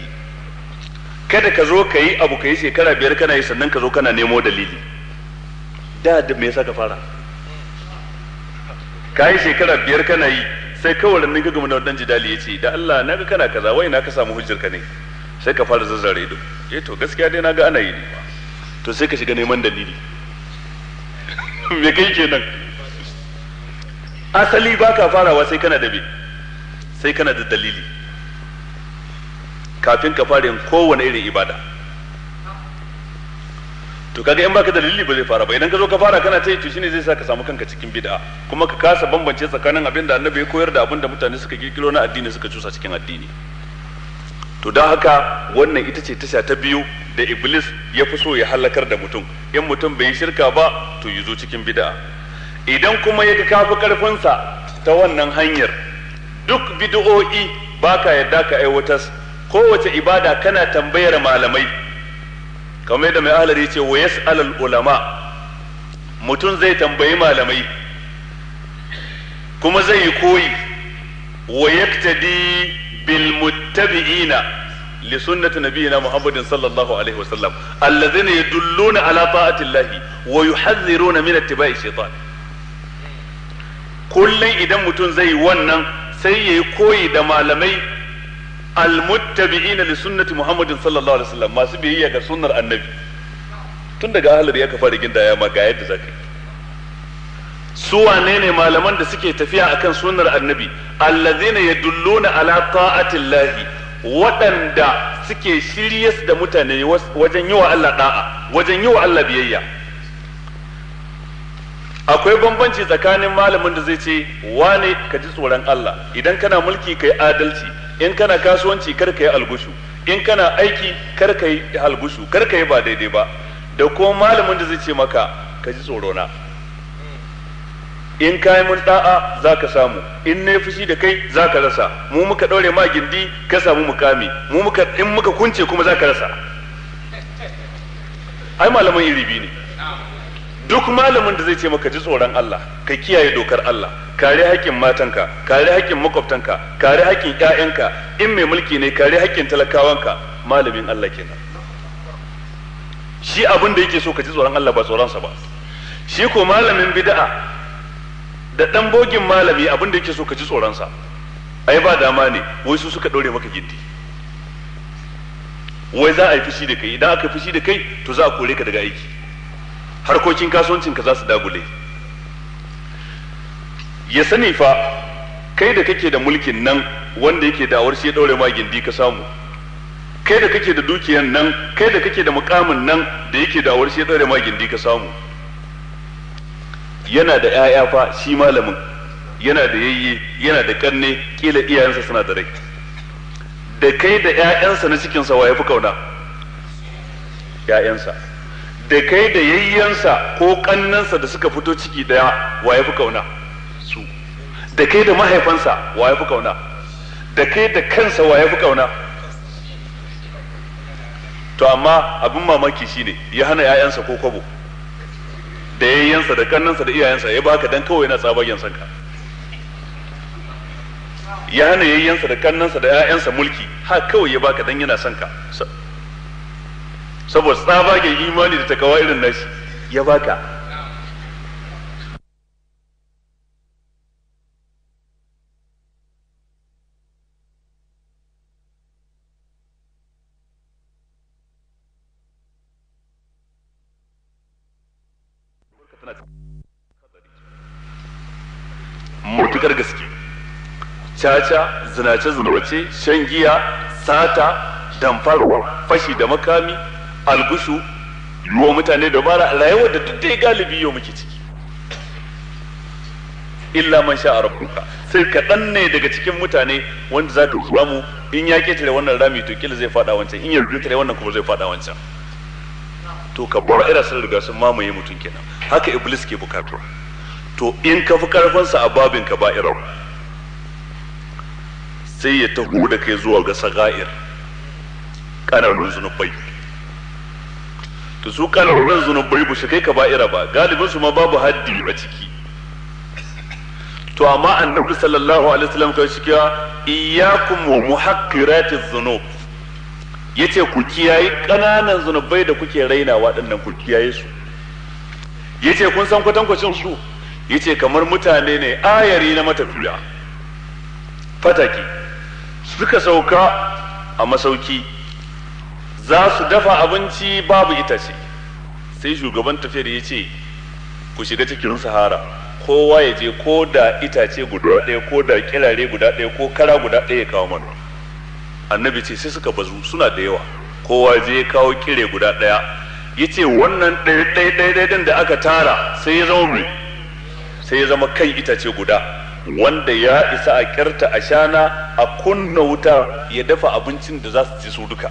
Kada ka zo ka yi abu ka yi shekara 5 kana yi, sannan ka zo kana nemo dalili. Da me yasa ka fara? Ka yi shekara 5 kana yi, sai kawai nan ka gama da wannan jidali ya ce da Allah na ga kana kaza, wai na ka samu hujjar ka ne, sai ka fara zazzare ido. Eh to gaskiya dai na ga ana yi ne. To sai ka shiga neman dalili. Me kai kenan? Asali baka farawa sai kana da me? Sai kana da dalili kafin ka fara yin kowane irin ibada. To kaga in baka dalili ba zai fara ba. Idan ka zo ka fara kana ta yi, to shine zai sa ka samu kanka cikin bid'a, kuma ka kasa bambance tsakanin abin da annabi ya koyar da abin da mutane suka kirkiro na addini suka cusa cikin addini. To don haka wannan ita ce tasha ta biyu da Iblis ya fi so ya halakar da mutum. In mutum bai yi shirka ba to ya zo cikin bid'a. Idan kuma ya ga kafi karfinsa ta wannan hanyar, duk bid'o'i baka yadda ka aiwatar. Kowace ibada kana tambayar malamai, kamar yadda mai ahlari ce wa yas'alul ulama, mutum zai tambayi malamai kuma zai yi koyi. Wa yaktadi bil muttabi'ina li sunnati nabiyina Muhammadin sallallahu alaihi wasallam alladhina yadulluna ala ta'ati llahi wa yuhadhdhiruna min ittiba'i shaytan. Kullun idan mutum zai yi wannan sai yayi koyi da malamai almuttabi'ina li sunnati Muhammadin sallallahu alaihi wasallam, masu biyayya ga sunnar annabi. Tun daga ahlari aka fara gindaya ma ga yadda zaka yi. Su wane ne malaman da suke tafiya akan sunnar annabi? Allazina yadulluna ala ta'atillahi, waɗanda suke shiryas da mutane wajen yi wa Allah da'a, wajen yi wa Allah biyayya. Akwai bambanci tsakanin malamin da zai ce wane ka ji tsoron Allah, idan kana mulki kai adalci, in kana kasuwanci kar ka yi algushu, in kana aiki kar ka yi algushu, kar ka yi ba daidai ba, da kuma malamin da zai ce maka ka ji tsoro na, in ka yi mun da'a za ka samu, in na fushi da kai za ka rasa, mu muka ɗaure ma gindi ka samu mukami, mu muka in muka kunce kuma za ka rasa. Ai malaman iri biyu ne. Duk malamin da zai ce maka ji tsoron Allah, ka kiyaye dokar Allah, kare haƙƙin matanka, kare haƙƙin makwabtanka, kare haƙƙin ƴaƴanka, in mai mulki ne kare haƙƙin talakawanka, malamin Allah kenan. Shi abin da yake so ka ji tsoron Allah ba tsoronsa ba. Shi ko malamin bid'a da dan bogin malami abin da yake so ka ji tsoronsa, ai ba dama ne, wai su suka ɗaure maka gindi, wai za a yi fushi da kai, idan aka yi fushi da kai to za a kore ka daga aiki, harkokin kasuwancinka za su dagule. Ya sani fa kai da kake da mulkin nan wanda yake da'awar shi ya daure ma gindi ka samu, kai da kake da dukiyan nan, kai da kake da mukamin nan da yake da'awar shi ya daure ma gindi ka samu. Yana da 'ya'ya fa shi malamin, yana da yayye, yana da kanne, kila iyayensa suna da rai. Da kai da 'ya'yansa na cikinsa wa ya fi kauna? 'Ya'yansa. Da kai da yayyansa ko kannansa da suka fito ciki daya wa ya fi kauna? Su. Da kai da mahaifansa wa ya fi kauna? Da kai da kansa wa ya fi kauna? To amma abin mamaki shine ya hana 'ya'yansa ko kwabo, da yayyansa da kannansa da iyayensa ya baka dan kawai yana tsabagen sanka. Ya hana yayyansa da kannansa da 'ya'yansa mulki, ha kawai ya baka dan yana son ka, saboda tsabagen imani da takawa irin nashi ya baka. Kana mutukar gaske, caca, zinace zinace, shan giya, sata, damfarwa, fashi da makami, algushu, yiwa mutane dabara, rayuwar da duk dai galibi yau muke ciki. Illa man sha rabbuka, sai kaɗan ne daga cikin mutane wanda za ka samu in ya ketare wannan rami to kila zai fada wancan, in ya ketare wannan kuma zai fada wancan. To ka bar ira sun riga sun mamaye mutum kenan. Haka iblis ke bukatu. To in ka fi karfinsa a babin ka ba'irar, sai ya taho da kai zuwa ga saga'ir, ƙananan zunubai. To su ƙananan zunubai ba su kai ka ba'ira ba, galibin su ma babu haddi a ciki. To amma annabi sallallahu alaihi wasallam kai shi cewa iyyakum wa muhaqqiratiz dhunub, yace ku kiyayi ƙananan zunubai da kuke rainawa dinnan, ku kiyaye su. Yace kun san kwatankwacin su, yace kamar mutane ne ayari na matafiya fataki suka sauka a masauki, za su dafa abinci babu itace. Sai shugaban tafiyar yace ku shiga cikin sahara, kowa ya je ko da itace guda ɗaya, ko da kirare guda ɗaya, ko kara guda ɗaya ya kawo mana. Annabi ce sai suka bazu suna da yawa, kowa je ya kawo kire guda ɗaya. Yace wannan ɗaya ɗaya ɗaya ɗin da aka tara sai ya zama mai, sai ya zama kan itace guda wanda ya isa a kirta a shana a kunna wuta ya dafa abincin da za su ci su duka.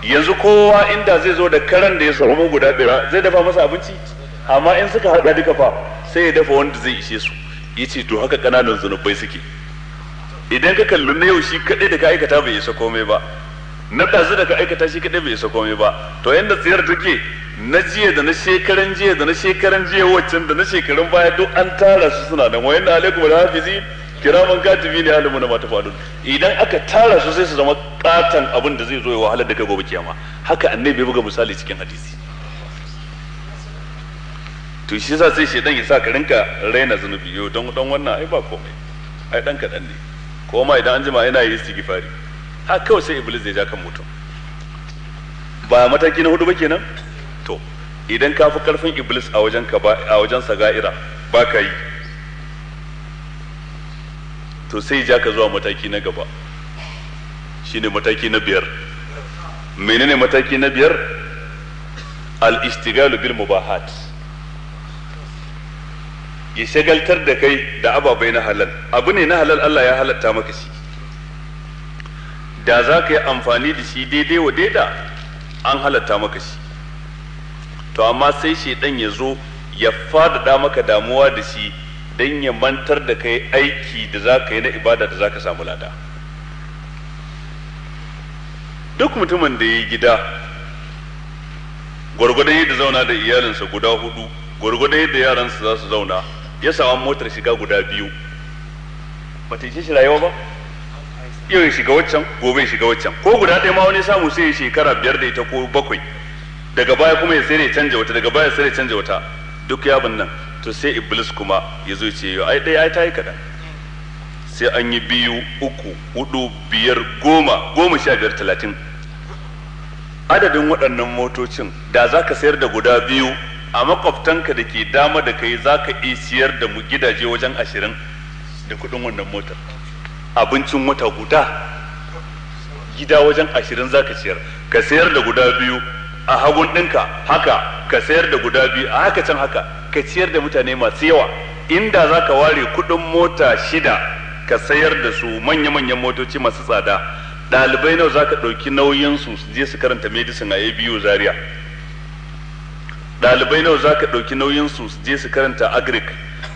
Yanzu kowa inda zai zo da karan da ya samu guda ɗaya zai dafa masa abinci, amma in suka haɗa duka fa sai ya dafa wanda zai ishe su. Yace to haka ƙananan zunubai suke. Idan ka kalli na yau shi kaɗai da ka aikata bai isa komai ba, na ɗazu da ka aikata shi kaɗai bai isa komai ba. To yanda tsayar take, na jiya da na shekaran jiya da na shekaran jiya waccan da na shekarun baya duk an tara su suna nan. Wayanna alaikum alhafizi kiraman katibi ne alimu na mata fadun. Idan aka tara su sai su zama katan abin da zai zo ya wahalar da kai gobe kiyama. Haka annabi ya buga misali cikin hadisi. To shi yasa sai shedan ya sa ka rinka raina zunubi. Yau don dan wannan ai ba komai, ai dan kadan ne, ko ma idan an jima ina yi istighfari. Ha kawai sai iblis zai ja kan mutum. Ba mataki na hudu ba kenan. To idan ka fi karfin iblis a wajen ka ba, a wajen saga'ira ba ka yi, to sai ja ka zuwa mataki na gaba, shine mataki na biyar. Menene mataki na biyar? Al-ishtigalu bil mubahat. Ya shagaltar da kai da ababai na halal. Abu ne na halal, Allah ya halatta maka shi, da za ka yi amfani da shi daidai wa daida, an halatta maka shi. To amma sai shaidan ya zo ya faɗaɗa maka damuwa da shi don ya mantar da kai aiki da za ka yi na ibada da za ka samu lada. Duk mutumin da ya yi gida gwargwadon yadda zauna da iyalinsa guda hudu, gwargwadon yadda yaransa za su zauna, ya samu motar shiga guda biyu, ba ta ishe shi rayuwa ba. Yau ya shiga waccan, gobe ya shiga waccan, ko guda ɗaya ma wani samu sai ya shekara 5 da ita ko 7, daga baya kuma ya sai ya canja wata, daga baya sai ya canja wata, duk yabin nan. To sai iblis kuma ya zo ce yau ai ɗaya ai ta yi kaɗan, sai an yi 2, 3, 4, 5, 10, 15, 30. Adadin waɗannan motocin da za ka sayar da guda 2 a makwabtanka da ke dama da kai, za ka iya siyar da mu gidaje wajen 20 da kuɗin wannan motar. Abincin wata guda gida wajen 20 za ka siyar. Ka sayar da guda 2 a hagun ɗinka haka, ka sayar da guda 2 a haka can haka, ka ciyar da mutane masu yawa. Inda za ka ware kuɗin mota 6 ka sayar da su manya-manyan motoci masu tsada, ɗalibai nawa za ka ɗauki nauyinsu su je su karanta medicine a ABU Zaria? Ɗalibai nawa za ka ɗauki nauyinsu su je su karanta agric?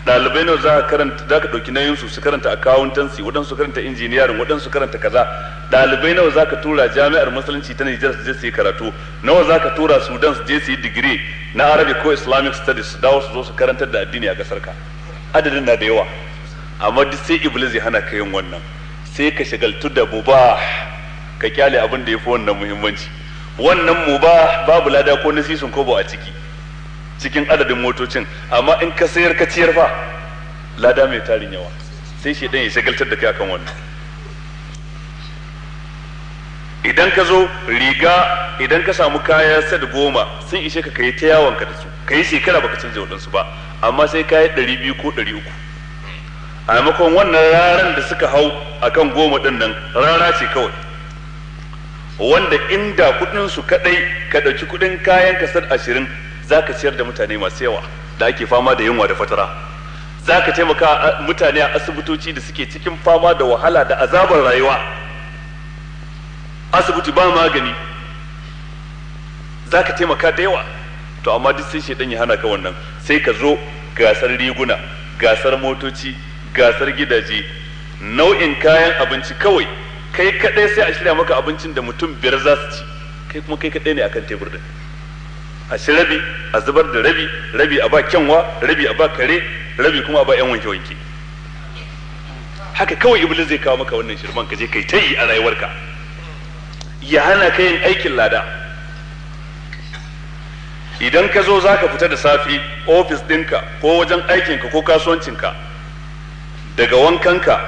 Ɗalibai nawa za ka ɗauki nauyinsu su karanta accountancy, waɗansu karanta engineering, waɗansu karanta kaza? Ɗalibai nawa za ka tura jami'ar musulunci ta Nijar su je su yi karatu? Nawa za ka tura Sudan su je su yi digiri na Arabic ko Islamic studies su dawo su zo su karantar da addini a ƙasar ka? Adadin na da yawa. Amma duk sai iblis ya hana ka yin wannan, sai ka shagaltu da mubah, ka kyale abin da ya fi wannan muhimmanci. Wannan mubah babu lada ko nasisin kobo a ciki, cikin adadin motocin, amma in ka sayar ka ciyar fa lada mai tarin yawa. Sai shedan ya shagaltar da kai akan wannan. Idan ka zo riga, idan ka samu kaya set 10 sun ishe ka kai ta yawon ka da su, kai shekara baka canja waɗansu ba, amma sai kayi 200 ko 300. A maimakon wannan raran da suka hau akan 10 ɗin nan, rara ce kawai, wanda inda kuɗin su kaɗai ka ɗauki kuɗin kayan ka set 20 zaka ciyar da mutane masu yawa da ake fama da yunwa da fatara. Zaka taimaka mutane a asibitoci da suke cikin fama da wahala da azabar rayuwa, asibiti ba magani, zaka taimaka da yawa. To amma duk sai shedan ya hana ka wannan, sai ka zo gasar riguna, gasar motoci, gasar gidaje, nau'in kayan abinci kawai kai kadai sai a shirya maka abincin da mutum 5 za su ci, kai kuma kai kadai ne akan tebur din. A ci rabi, a zubar da rabi, rabi a ba kyanwa, rabi a ba kare, rabi kuma a ba yan wanke-wanke. Haka kawai Iblis zai kawo maka wannan shirman, ka je kai ta yi a rayuwarka, ya hana ka yin aikin lada. Idan ka zo za ka fita da safe ofis ɗinka ko wajen aikinka ko kasuwancinka, daga wankanka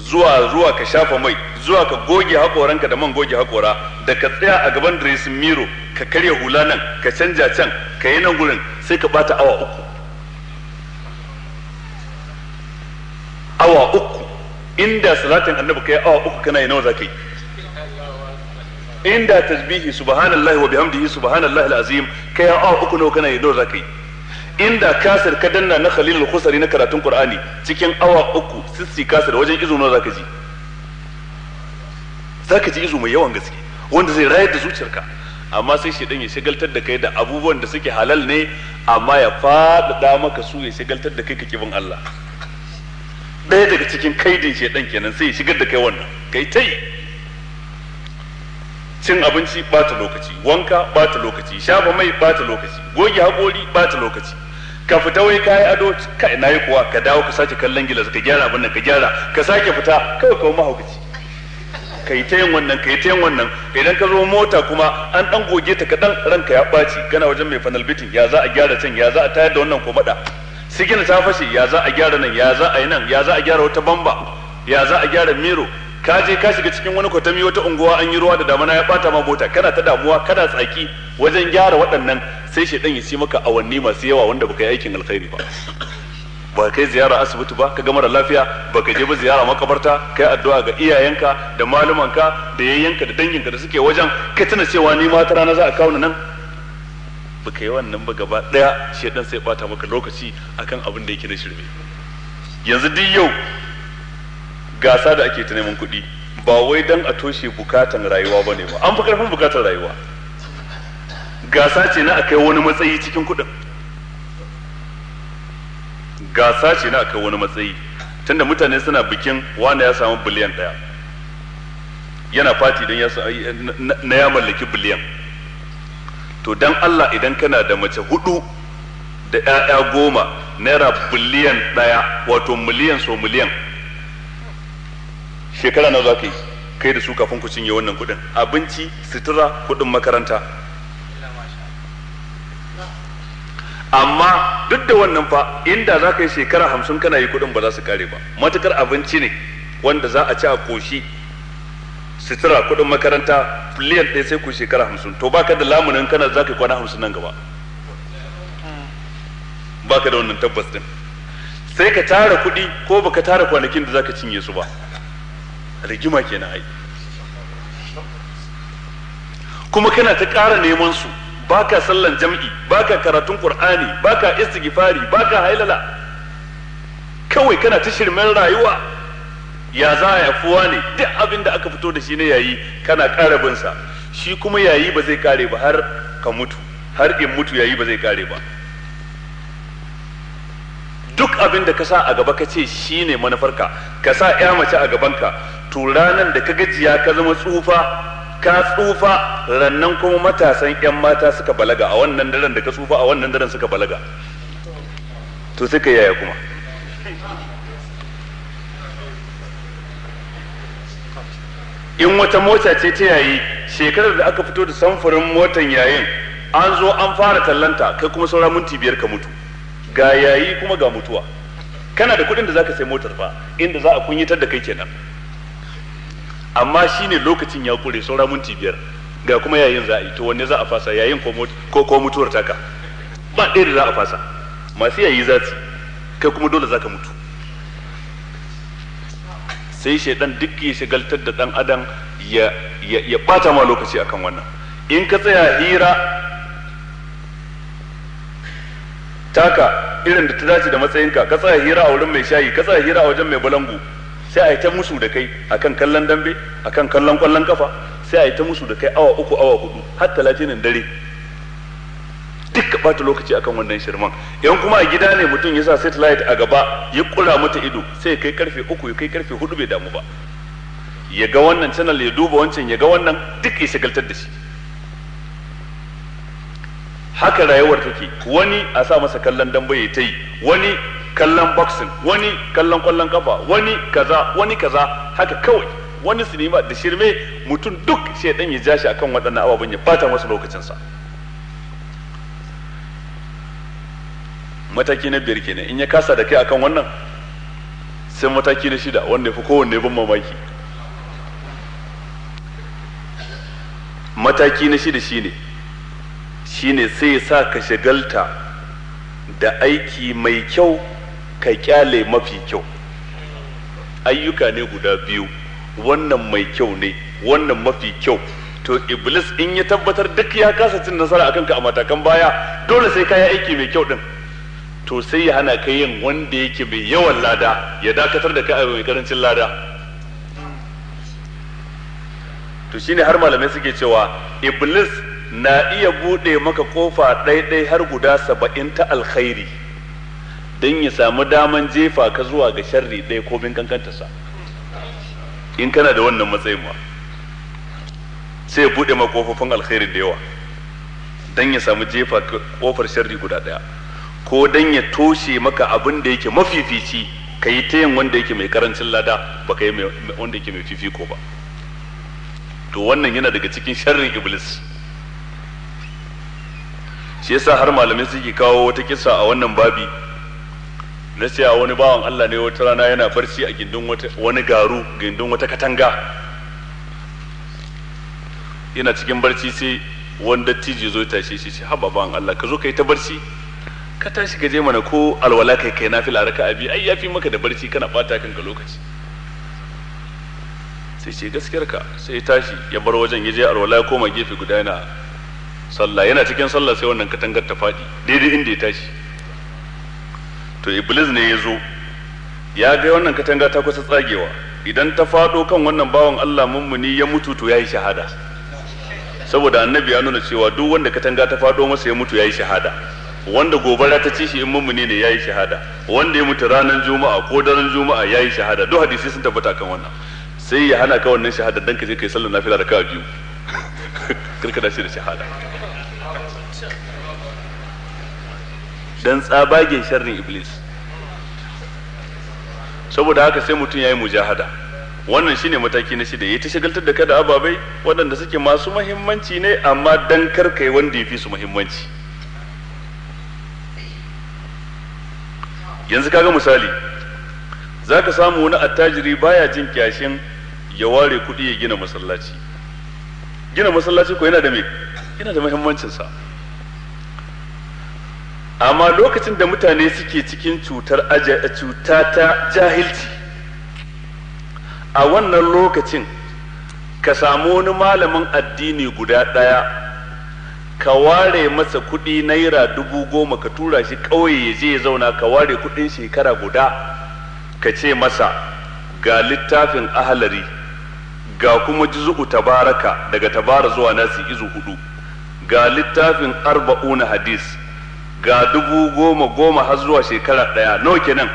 zuwa ka shafa mai, zuwa ka goge haƙoranka da man goge haƙora, da ka tsaya a gaban dressing mirror ka karya hula nan, ka canja can, ka yi nan gurin, sai ka bata awa 3. Awa 3 inda salatin annabi kai awa 3 kana yi, nawa za ka yi? Inda tasbihi subhanallahi wa bihamdihi subhanallahi alazim kai awa 3 nawa kana yi, nawa za ka yi? Inda kasir ka danna na Khalil al-Khusari na karatun Qur'ani cikin awa 3 sissi kasir wajen izu nawa zaka ji? Zaka ji izu mai yawan gaske wanda zai rayar da zuciyarka. Amma sai shedan ya shagaltar da kai da abubuwan da suke halal ne, amma ya faɗaɗa maka su, ya shagaltar da kai ka kibin Allah. Ɗaya daga cikin kaidin shedan kenan, sai ya shigar da kai wannan kai tai. Cin abinci bata lokaci, wanka bata lokaci, shafa mai bata lokaci, goge haƙori bata lokaci, ka fita wai kayi ado, kai nayi kuwa, ka dawo ka sake kallon gilas, ka gyara abin nan, ka gyara, ka sake fita, kawai ka mahaukaci. Kai ta yin wannan, kai ta yin wannan. Idan ka zo mota kuma an dan goge ta kaɗan, ranka ya ɓaci, kana wajen mai fanal bitin, ya za a gyara can, ya za a tayar da wannan komada, sigina ta fashe, ya za a gyara nan, ya za a yi nan, ya za a gyara wata bamba, ya za a gyara miro. Ka je ka shiga cikin wani kwatami, wata unguwa an yi ruwa da damana ya bata ma mota, kana ta damuwa, kana tsaki wajen gyara waɗannan, sai shedan ya ci maka awanni masu yawa wanda baka yi aikin alkhairi ba. Ba kai ziyara asibiti ba, ka ga mara lafiya, baka je ba ziyara makabarta, kai addu'a ga iyayenka da malumanka da yayyanka da danginka da suke wajen, ka tuna cewa ni ma ta rana za a kawo nan. Baka yi wannan ba gaba daya, shedan sai bata maka lokaci akan abin da yake na shirme. Yanzu duk yau gasa da ake ta neman kuɗi ba wai dan a toshe bukatan rayuwa ba ne ba, an fi karfin bukatar rayuwa. Gasa ce na akai wani matsayi cikin kuɗin, gasa ce na akai wani matsayi, tunda mutane suna bikin wanda ya samu 1 biliyan, yana fati don na ya mallaki 1 biliyan. To dan Allah idan kana da mace 4 da 'ya'ya 10, naira 1 biliyan, wato miliyan so miliyan, shekara nawa za ka yi kai da su kafin ku cinye wannan kuɗin? Abinci, sutura, kuɗin makaranta. Amma duk da wannan fa, inda za ka yi shekara 50 kana yi, kuɗin ba za su kare ba. Matukar abinci ne wanda za a ci a koshi, sutura, kuɗin makaranta, 1 biliyan sai ku shekara 50. To baka da lamunin kana za ka yi kwana 50 nan gaba, baka da wannan tabbas din. Sai ka tara kuɗi ko baka tara kwanakin da za ka cinye su ba. Rigima kenan ai. Kuma kana ta ƙara neman su, baka sallan jam'i, baka karatun Qur'ani, baka istighfari, baka hailala, kawai kana ta shirmen rayuwa. Ya za a yafuwa ne duk abin da aka fito da shi ne yayi, kana ƙara bin sa. Shi kuma yayi ba zai kare ba har ka mutu, har in mutu yayi ba zai kare ba. Duk abin da ka sa a gaba ka ce shi ne manufarka, ka sa ya mace a gabanka, to ranan da ka gajiya ka zama tsufa, ka tsufa, rannan kuma matasan yan mata suka balaga a wannan daren da ka tsufa, a wannan daren suka balaga. To sai ka yaya kuma? In wata mota ce ta yayi, shekarar da aka fito da samfurin motan yayin, an zo an fara tallanta, kai kuma saura minti 5 ka mutu. Ga yayi kuma ga mutuwa. Kana da kuɗin da zaka sai motar fa, inda za a kunyatar da kai kenan. Amma shine lokacin ya kure saura minti 5 ga kuma yayin za a yi, to wanne za a fasa, yayin ko mutuwar taka? Ba ɗaya da za a fasa. Masu yayi za su, kai kuma dole za ka mutu. Sai shaidan duk ya shagaltar da ɗan adam ya ɓata ma lokaci akan wannan. In ka tsaya hira taka irin da ta dace da matsayinka, ka tsaya hira a wurin mai shayi, ka tsaya hira a wajen mai balangu, sai a yi ta musu da kai akan kallon dambe, akan kallon kwallon kafa, sai a yi ta musu da kai awa 3 awa 4 har 30 dare, duk ka bata lokaci akan wannan shirman. Yan kuma a gida ne mutum ya sa satellite a gaba ya kura mata ido, sai ya kai karfe 3 ya kai karfe 4 bai damu ba, ya ga wannan channel ya duba wancan ya ga wannan, duk ya shagaltar da shi. Haka rayuwar take. Wani a sa masa kallon dambe ya ta yi, wani kallon boxing, wani kallon kwallon kafa, wani kaza, wani kaza, haka kawai, wani sinima da shirme. Mutum duk shedan ya ja shi akan waɗannan ababen ya bata masa lokacinsa. Mataki na 5 kenan. In ya kasa da kai akan wannan, sai mataki na 6 wanda ya fi kowanne ban mamaki. Mataki na 6 shine sai ya sa ka shagalta da aiki mai kyau ka kyale mafi kyau. Ayyuka ne guda biyu, wannan mai kyau ne, wannan mafi kyau. To Iblis in ya tabbatar duk ya kasa cin nasara akan ka a matakan baya, dole sai ka yi aiki mai kyau din. To sai ya hana ka yin wanda yake mai yawan lada, ya dakatar da kai mai karancin lada. To shine har malamai suke cewa Iblis na iya bude maka kofa ɗaiɗai har guda 70 ta alkhairi, don ya samu daman jefa ka zuwa ga sharri ɗaya ko bin kankantarsa. In kana da wannan matsayin ma, sai ya bude maka kofofin alkhairin da yawa don ya samu jefa kofar sharri guda ɗaya, ko don ya toshe maka abin da yake mafifici, ka yi ta yin wanda yake mai karancin lada, ba ka yi wanda yake mai fifiko ba. To wannan yana daga cikin sharrin Iblis. Shi yasa har malamai suke kawo wata kisa a wannan babi na cewa wani bawan Allah ne wata rana yana barci a gindin wani garu, gindin wata katanga. Yana cikin barci sai wani dattijo zo ya tashe shi, shi haba bawan Allah, ka zo ka yi ta barci, ka tashi ka je mana ko alwala kai kai nafila raka'a biyu, ai yafi maka da barci kana bata kanka lokaci. Sai ce gaskiyar ka. Sai ya tashi ya bar wajen, ya je alwala ya koma gefe guda yana sallah. Yana cikin sallah sai wannan katangar ta faɗi daidai inda ya tashi. To Iblis ne ya zo ya ga wannan katanga ta kusa tsagewa, idan ta faɗo kan wannan bawan Allah mummuni ya mutu to yayi shahada. Saboda annabi ya nuna cewa duk wanda katanga ta faɗo masa ya mutu yayi shahada, wanda gobara ta ci shi in mummuni ne yayi shahada, wanda ya mutu ranar juma'a ko daren juma'a yayi shahada. Duk hadisi sun tabbata kan wannan. Sai ya hana ka wannan shahada dan ka je kai sallar nafila raka'a biyu, karka dace da shahada. Dan tsabagen sharrin Iblis. Saboda haka sai mutum yayi mujahada. Wannan shine mataki na 6, yayi ta shagaltar da kada ababai waɗanda suke masu muhimmanci ne, amma dan karkai wanda yafi su muhimmanci. Yanzu kaga misali, zaka samu wani attajiri baya jin kyashin ya ware kuɗi ya gina masallaci. Gina masallaci ko yana da me? Yana da muhimmancin sa. Amma lokacin da mutane suke cikin cuta ta jahilci, a wannan lokacin ka samu wani malamin addini guda ɗaya, ka ware masa kuɗi naira 10,000, ka tura shi ƙauye ya je ya zauna, ka ware kuɗin shekara guda, ka ce masa ga littafin ahalari, ga kuma juzu'u tabaraka daga tabara zuwa nasi izu 4, ga littafin 40 hadis, ga 10,000 har zuwa shekara ɗaya, nawa kenan?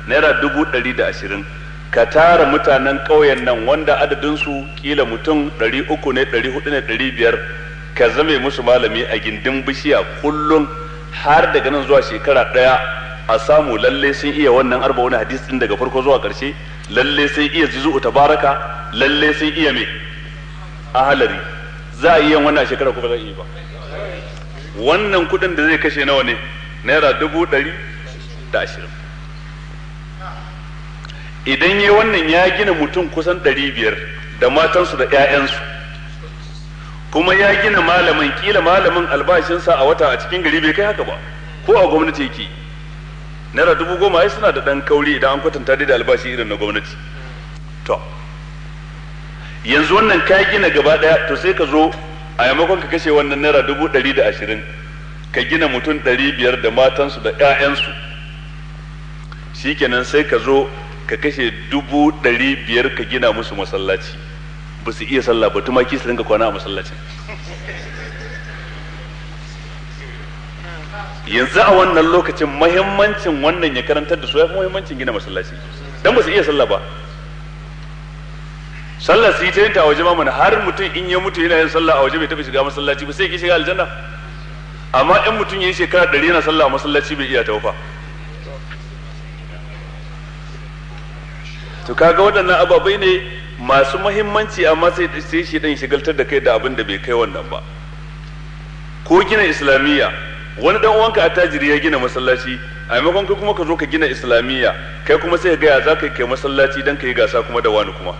Naira 120,000. Ka tara mutanen ƙauyen nan wanda adadinsu kila mutum 300 ne, 400 ne, 500, ka zame musu malami a gindin bishiya kullum har daga nan zuwa shekara ɗaya, a samu lalle sun iya wannan 40 hadis din daga farko zuwa ƙarshe, lalle sun iya juzu'u tabaraka, lalle sun iya me ahalari. Za a iya wannan shekara ko ba za a iya ba? Wannan kuɗin da zai kashe nawa ne? Naira 120,000. Idan yi wannan ya gina mutum kusan 500 da matansu da 'ya'yansu. Kuma ya gina malamin, kila malamin albashinsa a wata a cikin gari bai kai haka ba, ko a gwamnati yake naira 10,000 ai suna da ɗan kauri idan an kwatanta dai da albashi irin na gwamnati. To yanzu wannan ka gina gaba ɗaya, to sai ka zo a maimakon ka kashe wannan naira 120,000 ka gina mutum 500 da matansu da 'ya'yansu, shikenan sai ka zo ka kashe 500,000 ka gina musu masallaci. Ba su iya sallah ba, tumaki su rinka kwana a masallacin. Yanzu a wannan lokacin mahimmancin wannan ya karantar da su ya fi mahimmancin gina masallaci, dan ba su iya sallah ba. Sallah su yi ta yinta a waje ma, har mutum in ya mutu yana yin sallah a waje bai taɓa shiga masallaci ba sai ya ki shiga aljanna. Amma in mutum ya yi shekara 100 yana sallah a masallaci bai iya taufa. To kaga waɗannan ababai ne masu mahimmanci, amma sai shi dan shigaltar da kai da abin da bai kai wannan ba. Ko gina islamiyya, wani dan uwanka attajiri ya gina masallaci, a maimakon kai kuma ka zo ka gina islamiyya, kai kuma sai ka ga ya za ka kai masallaci dan ka yi gasa kuma da wani kuma.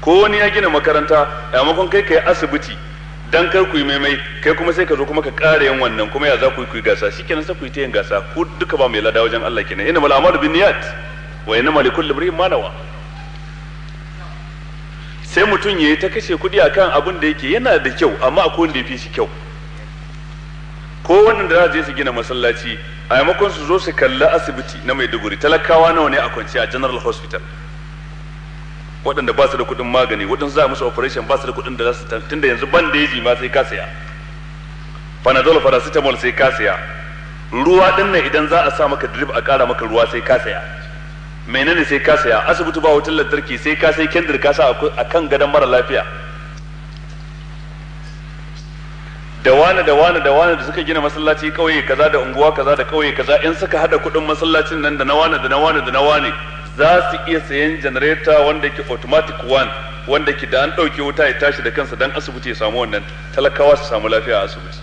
Ko wani ya gina makaranta, a maimakon kai ka yi asibiti dan kar ku yi maimai, kai kuma sai ka zo kuma ka ƙara yin wannan, kuma ya za ku yi gasa. Shikenan sai ku yi ta yin gasa, ku duka ba mai lada wajen Allah kenan. Innamal a'malu binniyat wa innamal likulli imrin ma nawa. Sai mutum ya yi ta kashe kuɗi akan abin da yake yana da kyau, amma akwai wanda ya fi shi kyau. Ko wannan da za je su gina masallaci, a maimakon su zo su kalli asibiti na Maiduguri, talakawa nawa ne a kwance a General Hospital, waɗanda ba su da kuɗin magani, waɗansu za a musu operation ba su da kuɗin da za su, tunda yanzu bandeji ma sai ka saya, panadol paracetamol sai ka saya, ruwa ɗin nan idan za a sa maka drip a ƙara maka ruwa sai ka saya, menene sai ka saya, asibiti ba wutar lantarki sai ka sai kendir ka sa a kan gadon mara lafiya. Da wane da wane da wane da suka gina masallaci kauye kaza da unguwa kaza da kauye kaza, in suka hada kuɗin masallacin nan da na wane da na wane da na wane, za su iya sayan janareta wanda ke automatic one, wanda ke da an ɗauke wuta ya tashi da kansa dan asibiti ya samu wannan, talakawa su samu lafiya a asibiti.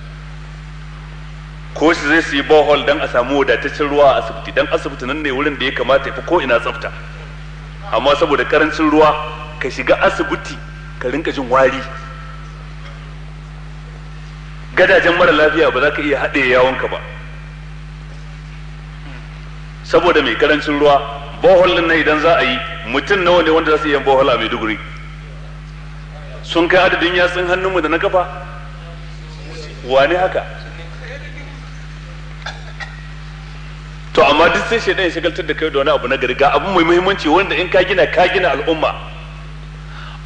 Ko shi zai su yi bohol dan a samu wadataccen ruwa a asibiti, dan asibiti nan ne wurin da ya kamata ya fi ko ina tsafta. Amma saboda karancin ruwa ka shiga asibiti ka rinka jin wari, gadajen mara lafiya ba za ka iya haɗe yawonka ba saboda mai karancin ruwa. Bohol din nan idan za a yi, mutum nawa ne wanda za su iya bohol a Maiduguri? Sun kai adadin yatsun hannunmu da na kafa? Wane haka? To amma duk sai shaidan ya shagaltar da kai da wani abu na gari, ga abu mai muhimmanci wanda in ka gina ka gina al'umma.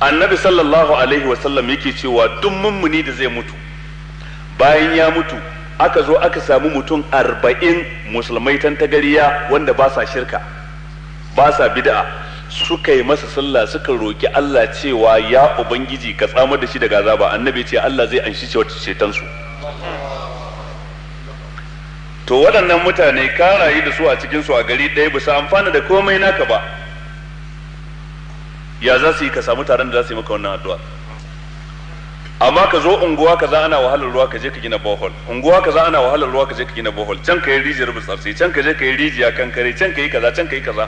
Annabi sallallahu alaihi wasallam yake cewa duk mummuni da zai mutu, bayan ya mutu aka zo aka samu mutum 40 musulmai tantagariya wanda ba sa shirka ba sa bid'a, suka yi masa sallah suka roki Allah cewa ya ubangiji ka tsamar da shi daga azaba. Annabi ya ce Allah zai anshi ceton su. To waɗannan mutane ka rayu da su a cikin su a gari ɗaya, ba su amfana da komai naka ba, ya za su yi ka samu taron da za su yi maka wannan addu'a? Amma ka zo unguwa kaza ana wahalar ruwa ka je ka gina bohol, unguwa kaza ana wahalar ruwa ka je ka gina bohol, can ka yi rijiyar burtsatse, can ka je ka yi rijiya kankare, can ka yi kaza, can ka yi kaza.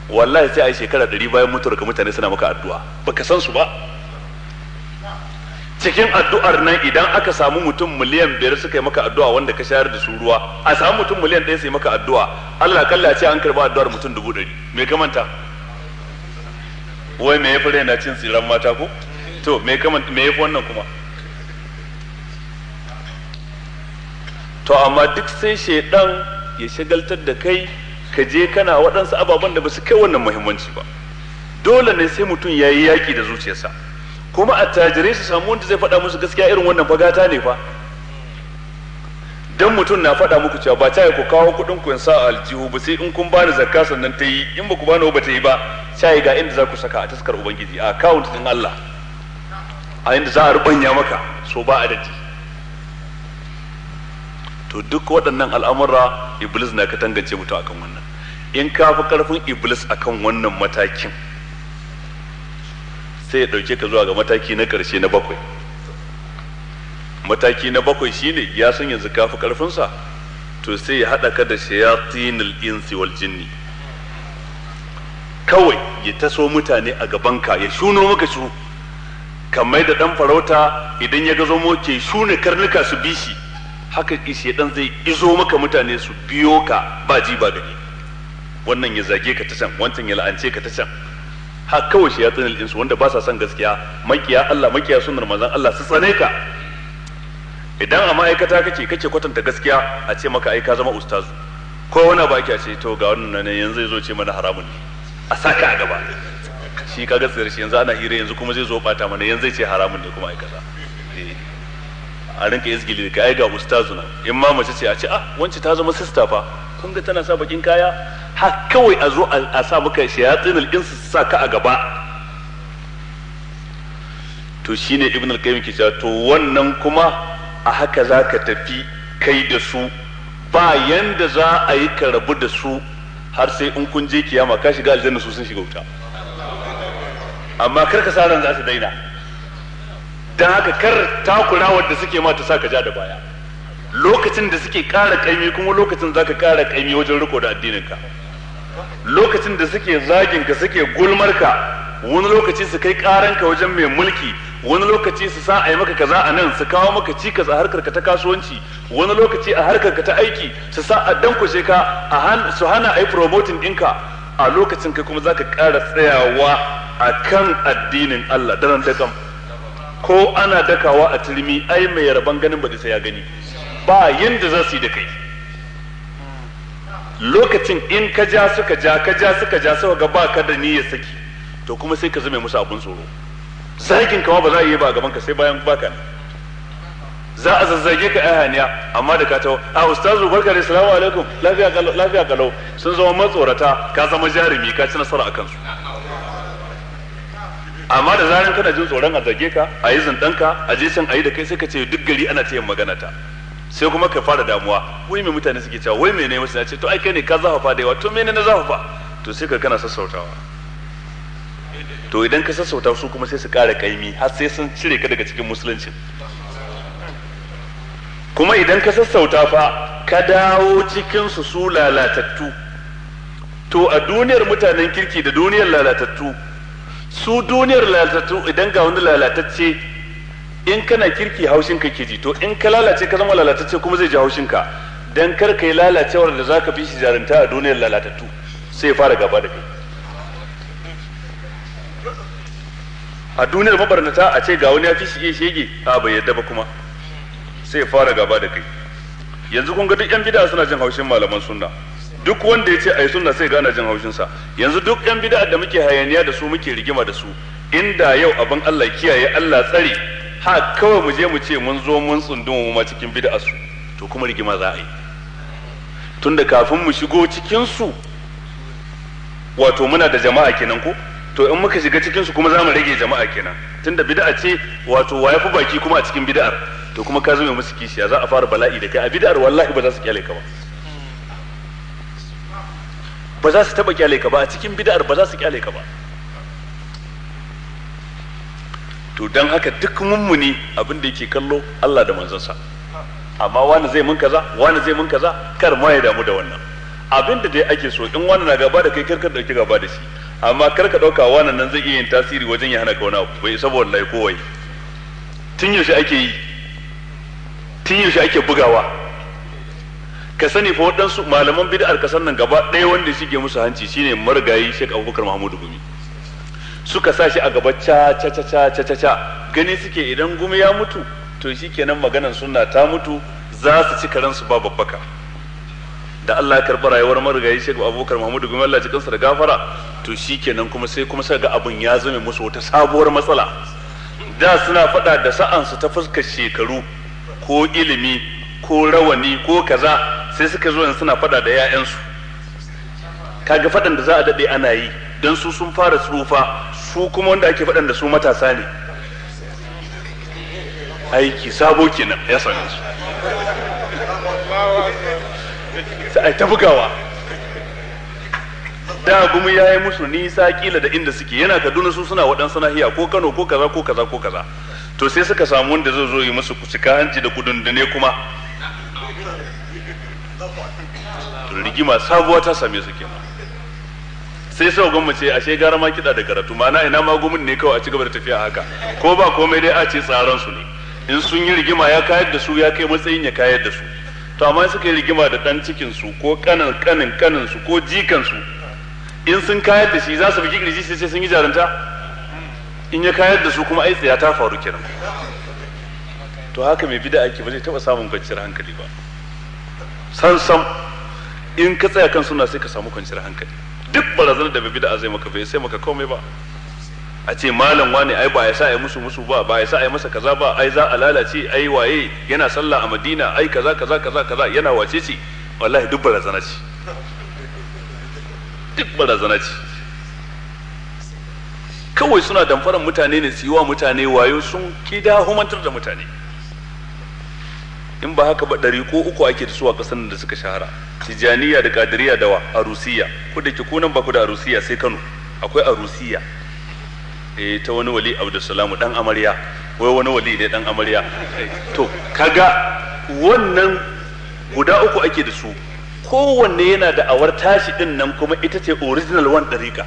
Wallahi sai a yi shekara 100 bayan mutuwar ka mutane suna maka addu'a, baka san su ba. Cikin addu'ar nan idan aka samu mutum 5 miliyan suka yi maka addu'a wanda ka shayar da su ruwa, a samu mutum 1 miliyan su yi maka addu'a, Allah kalla ce an karba addu'ar mutum 100,000. Me ka manta? Wai me ya fi raina cin tsiran mata ko? To me ka manta, me ya fi wannan kuma? To amma duk sai shaidan ya shagaltar da kai, ka je kana waɗansu ababen da ba su kai wannan muhimmanci ba. Dole ne sai mutum ya yi yaƙi da zuciyarsa. Kuma attajirai su samu wanda zai faɗa musu gaskiya irin wannan fagata ne fa. Dan mutum na faɗa muku cewa ba ta ku kawo kuɗin ku in sa aljihu ba sai in kun bani zakka sannan ta yi, in ba ku bani ba ta yi ba, sai ga inda za ku saka a taskar ubangiji, a account din Allah, a inda za a rubanya maka so ba adadi. To duk waɗannan al'amura iblis na ka tangance mutum akan wannan. In ka fi ƙarfin iblis akan wannan matakin, sai ya ɗauke ka zuwa ga mataki na ƙarshe na 7. Mataki na 7 shine ya san yanzu ka fi ƙarfinsa, to sai ya haɗa ka da shayatinul insi wal jinni. Kawai ya taso mutane a gabanka, ya shuno maka su, Kamar da dan farauta idan ya ga zomo ke shune karnuka su bi shi, haka shedan zai izo maka mutane su biyo ka ba ji ba gani. Wannan ya zage ka ta can, wancan ya la'ance ka ta can. Ha kawai shi ya tsanil insu wanda ba sa son gaskiya, makiya Allah, makiya sunnar manzon Allah su tsane ka. Idan a ma'aikata kake kwatanta gaskiya, a ce maka ai ka zama ustazu ko wani ba ake ce to ga wannan ne yanzu zai zo ce mana haramun ne, a saka a gaba. Shi kaga tsayar shi yanzu ana hira, yanzu kuma zai zo bata mana, yanzu zai ce haramun ne kuma ai kaza. A rinka izgili da kai, ai ga ustazu nan. In ma mace ce a ce ah wance ta zama sister fa, kun ga tana sa bakin kaya. Ha kawai a zo a sa maka shayatinul insu su sa ka a gaba. To shine Ibn al-Qayyim ke cewa to wannan kuma a haka zaka tafi kai da su, ba yanda za a yi ka rabu da su har sai in kun je kiyama ka shiga aljanna su sun shiga wuta. Amma kar ka sa ran za su daina. Dan haka kar takurawar da suke ma ta sa ka ja da baya. Lokacin da suke ƙara ƙaimi kuma lokacin zaka ƙara ƙaimi wajen riko da addininka. Lokacin da suke zagin ka, suke gulmar ka, wani lokaci su kai ƙaranka wajen mai mulki, wani lokaci su sa a yi maka kaza a nan, su kawo maka cikas a harkar ka ta kasuwanci, wani lokaci a harkar ka ta aiki su sa a dankushe ka, su hana a yi promoting ɗinka. A lokacin kai kuma zaka ƙara tsayawa a kan addinin Allah daren dakam. Ko ana dakawa a turmi, ai mai rabon ganin ba sai ya gani, ba yanda za su yi da kai. Lokacin in ka ja suka ja, ka ja suka ja, suka ga ba ka da niyyar saki, to kuma sai ka zame musu abun tsoro. Zagin kama ba za a yi ba a gaban ka sai bayan baka ne. Za a zazzage ka ayaniya, amma da ka taho a ustazu barka da salamu alaikum, lafiya kalau, lafiya kalau, sun zama matsorata, ka zama jarumi, ka ci nasara a kansu. Amma da zaran kana jin tsoron a zage ka, a yi zindanka, a je can a yi da kai, sai ka ce duk gari ana ta yin magana ta. Sai kuma ka fara damuwa, wai me mutane suke cewa, wai mene musu? Ce to ai kai ne ka zafafa da yawa, to mene na zafafa? To sai ka kana sassautawa. To idan ka sassauta su kuma sai su ƙara kaimi har sai sun cire ka daga cikin musulunci. Kuma idan ka sassauta fa ka dawo cikin su su lalatattu. To a duniyar mutanen kirki da duniyar lalatattu, su duniyar lalatattu idan ga wani lalatacce, in kana kirki haushin ka ke ji, to in ka lalace ka zama lalatacce kuma zai ji haushin ka. Dan kar kai lalacewar da zaka fi shi jarunta a duniyar lalatattu, sai ya fara gaba da kai. A duniyar mabarnata a ce ga wani ya fi shi iya shege, a bai yadda ba kuma sai ya fara gaba da kai. Yanzu kun ga duk yan bid'a suna jin haushin malaman sunna. Duk wanda ya ce ayi sunna sai gana jin haushin sa. Yanzu duk yan bid'a da muke hayaniya da su, muke rigima da su, inda yau abin Allah kiyaye Allah tsare, ha kawai mu je mu ce mun zo mun tsunduma mu ma cikin bid'a su, to kuma rigima za a yi. Tunda kafin mu shigo cikin su wato muna da jama'a kenan ko, to in muka shiga cikin su kuma za mu rage jama'a kenan. Tunda bid'a ce wato wa yafi baki kuma a cikin bid'ar, to kuma ka zama musu kishiya, za a fara bala'i da kai a bid'ar, wallahi ba za su kyale ka ba. Ba za su taba kyale ka ba a cikin bid'ar, ba za su kyale ka ba. To dan haka duk mummuni abin da yake kallo Allah da manzonsa. Amma wani zai mun kaza, wani zai mun kaza, kar ma ya damu da wannan. Abin da dai ake so in wani na gaba da kai, kar ka dauki gaba da shi, amma kar ka dauka wannan nan zai iya yin tasiri wajen ya hana ka wani abu, bai saboda wallahi ko wai. Tun yaushe ake yi, tun yaushe ake bugawa. Ka sani fa waɗansu malaman bid'ar kasar nan gaba ɗaya wanda shige musu hanci shine marigayi Sheikh Abubakar Mahmudu Gumi. Suka sa shi a gaba ca ca ca ca ca ca, gani suke idan Gumi ya mutu to shikenan maganan sunna ta mutu, za su ci karansu ba babbaka. Da Allah ya karɓi rayuwar marigayi Sheikh Abubakar Mahmudu Gumi, Allah ya ji kansa da gafara, to shikenan kuma sai kuma suka ga abin ya zame musu wata sabuwar matsala. Da suna faɗa da sa'ansu ta fuskar shekaru ko ilimi ko rawani ko kaza, sai suka zo suna faɗa da 'ya'yansu. Kaga faɗan da za a daɗe ana yi, don su sun fara tsufa, su kuma wanda ake faɗan da su matasa ne. Aiki sabo kenan ya same su. Sai ta bugawa. Da Gumi ya yi musu nisa kila da inda suke, yana Kaduna su suna waɗansu nahiya ko Kano ko kaza ko kaza ko kaza. To sai suka samu wanda zai zo yi musu cika hanci da kudundune kuma. To rigima sabuwa ta same su kenan. Sai sau gwamma ce ashe gara ma kiɗa da karatu, ma'ana ina ma gumin ne kawai a ci gaba da tafiya haka, ko ba komai dai a ce tsaran su ne. In sun yi rigima ya kayar da su, ya kai matsayin ya kayar da su. To amma suka yi rigima da ɗan cikin su ko kanin kanin kanin su ko jikan su, in sun kayar da shi za su bugi kirji sai sun yi jarunta. In ya kayar da su kuma ai tsaya ta faru kenan. To haka mai bid'a ake ba zai taba samun kwanciyar hankali ba. San sam in ka tsaya kan suna sai ka samu kwanciyar hankali. Duk barazanar da mai bid'a zai maka bai sai maka komai ba. A ce malam wani ai ba ya sa ai musu musu ba, ba ya sa ai masa kaza ba, ai za a lalace, ai waye yana sallah a Madina, ai kaza kaza kaza kaza yana wace ce, wallahi duk barazana ce, duk barazana ce. Kawai suna damfaran mutane ne, su yi wa mutane wayo, sun kida humantar da mutane. In ba haka ba ɗari ko uku ake da su a ƙasar da suka shahara, Tijaniya da Kadiriya da wa Arusiya. Ko da ke kunan ba ku da Arusiya sai Kano akwai Arusiya. Eh, ta wani wali Abdulsalamu dan amarya, wai wani wali ne dan amarya. To kaga wannan guda uku ake da su, kowanne yana da awar tashi din nan kuma ita ce original one ɗariƙa.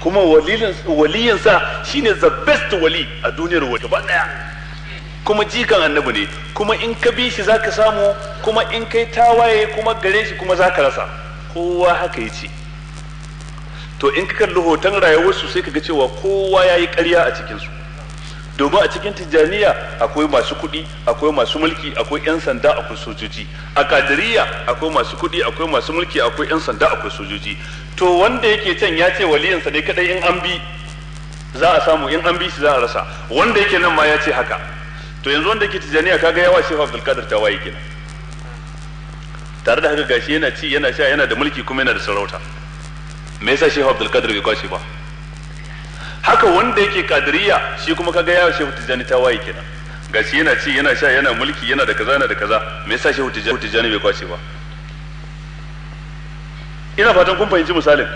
Kuma waliyinsa shine the best wali a duniyar wali gaba ɗaya, kuma jikan annabi ne, kuma in ka bi shi zaka samu, kuma in kai tawaye kuma gare shi kuma zaka rasa. Kowa haka yace. To in ka kalli hoton rayuwarsu sai ka ga cewa kowa ya yi ƙarya a cikinsu. Domin a cikin Tijjaniya akwai masu kuɗi, akwai masu mulki, akwai 'yan sanda, akwai sojoji. A Kadiriya akwai masu kuɗi, akwai masu mulki, akwai 'yan sanda, akwai sojoji. To wanda yake can ya ce waliyinsa ne kadai in an bi za a samu, in an bi shi za a rasa. Wanda yake nan ma ya ce haka. To yanzu wanda yake Tijjaniya kaga yawa Shehu Abdulkadir tawaye kenan. Tare da haka gashi yana ci, yana sha, yana da mulki kuma yana da sarauta. Me yasa Shehu Abdulkadir bai kwashe ba? Haka wanda yake Kadiriya shi kuma kaga yawa Shehu Tijjani tawaye kenan. Gashi yana ci, yana sha, yana mulki, yana da kaza, yana da kaza. Me yasa Shehu Tijjani bai kwashe ba? Ina fatan kun fahimci misalin.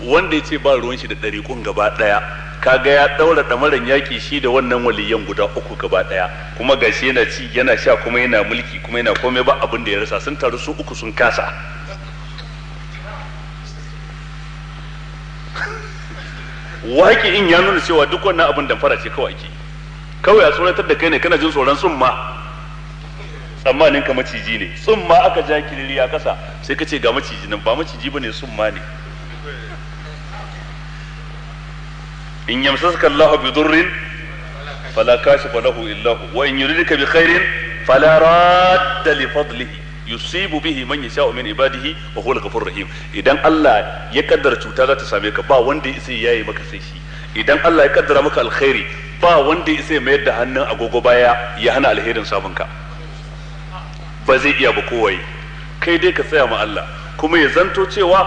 Wanda ya ce ba ruwan shi da ɗariƙun gaba ɗaya, kaga ya ɗaura ɗamaran yaƙi shi da wannan waliyan guda uku gaba ɗaya, kuma gashi yana ci, yana sha, kuma yana mulki, kuma yana komai, ba abin da ya rasa. Sun taru su uku sun kasa. Waƙi in ya nuna cewa duk wannan abin damfara ce kawai ake. Kawai a tsoratar da kai ne, kana jin tsoron tsumma, tsammanin ka maciji ne. Tsumma aka ja kiriri a ƙasa sai ka ce ga maciji nan, ba maciji bane, tsumma ne. In yamsasaka Allahu bi durrin fala kashifa lahu illa hu, wa in yuridka bi khairin fala radda li fadlihi yusibu bihi man yasha'u min ibadihi wa huwa al-ghafurur rahim. Idan Allah ya kaddara cuta za ta same ka, ba wanda ya isa yayi maka sai shi. Idan Allah ya kaddara maka alkhairi, ba wanda ya isa mayar da hannun agogo baya ya hana alherin samun ka. Ba zai iya ba kowaye. Kai dai ka tsaya ma Allah, kuma ya zanto cewa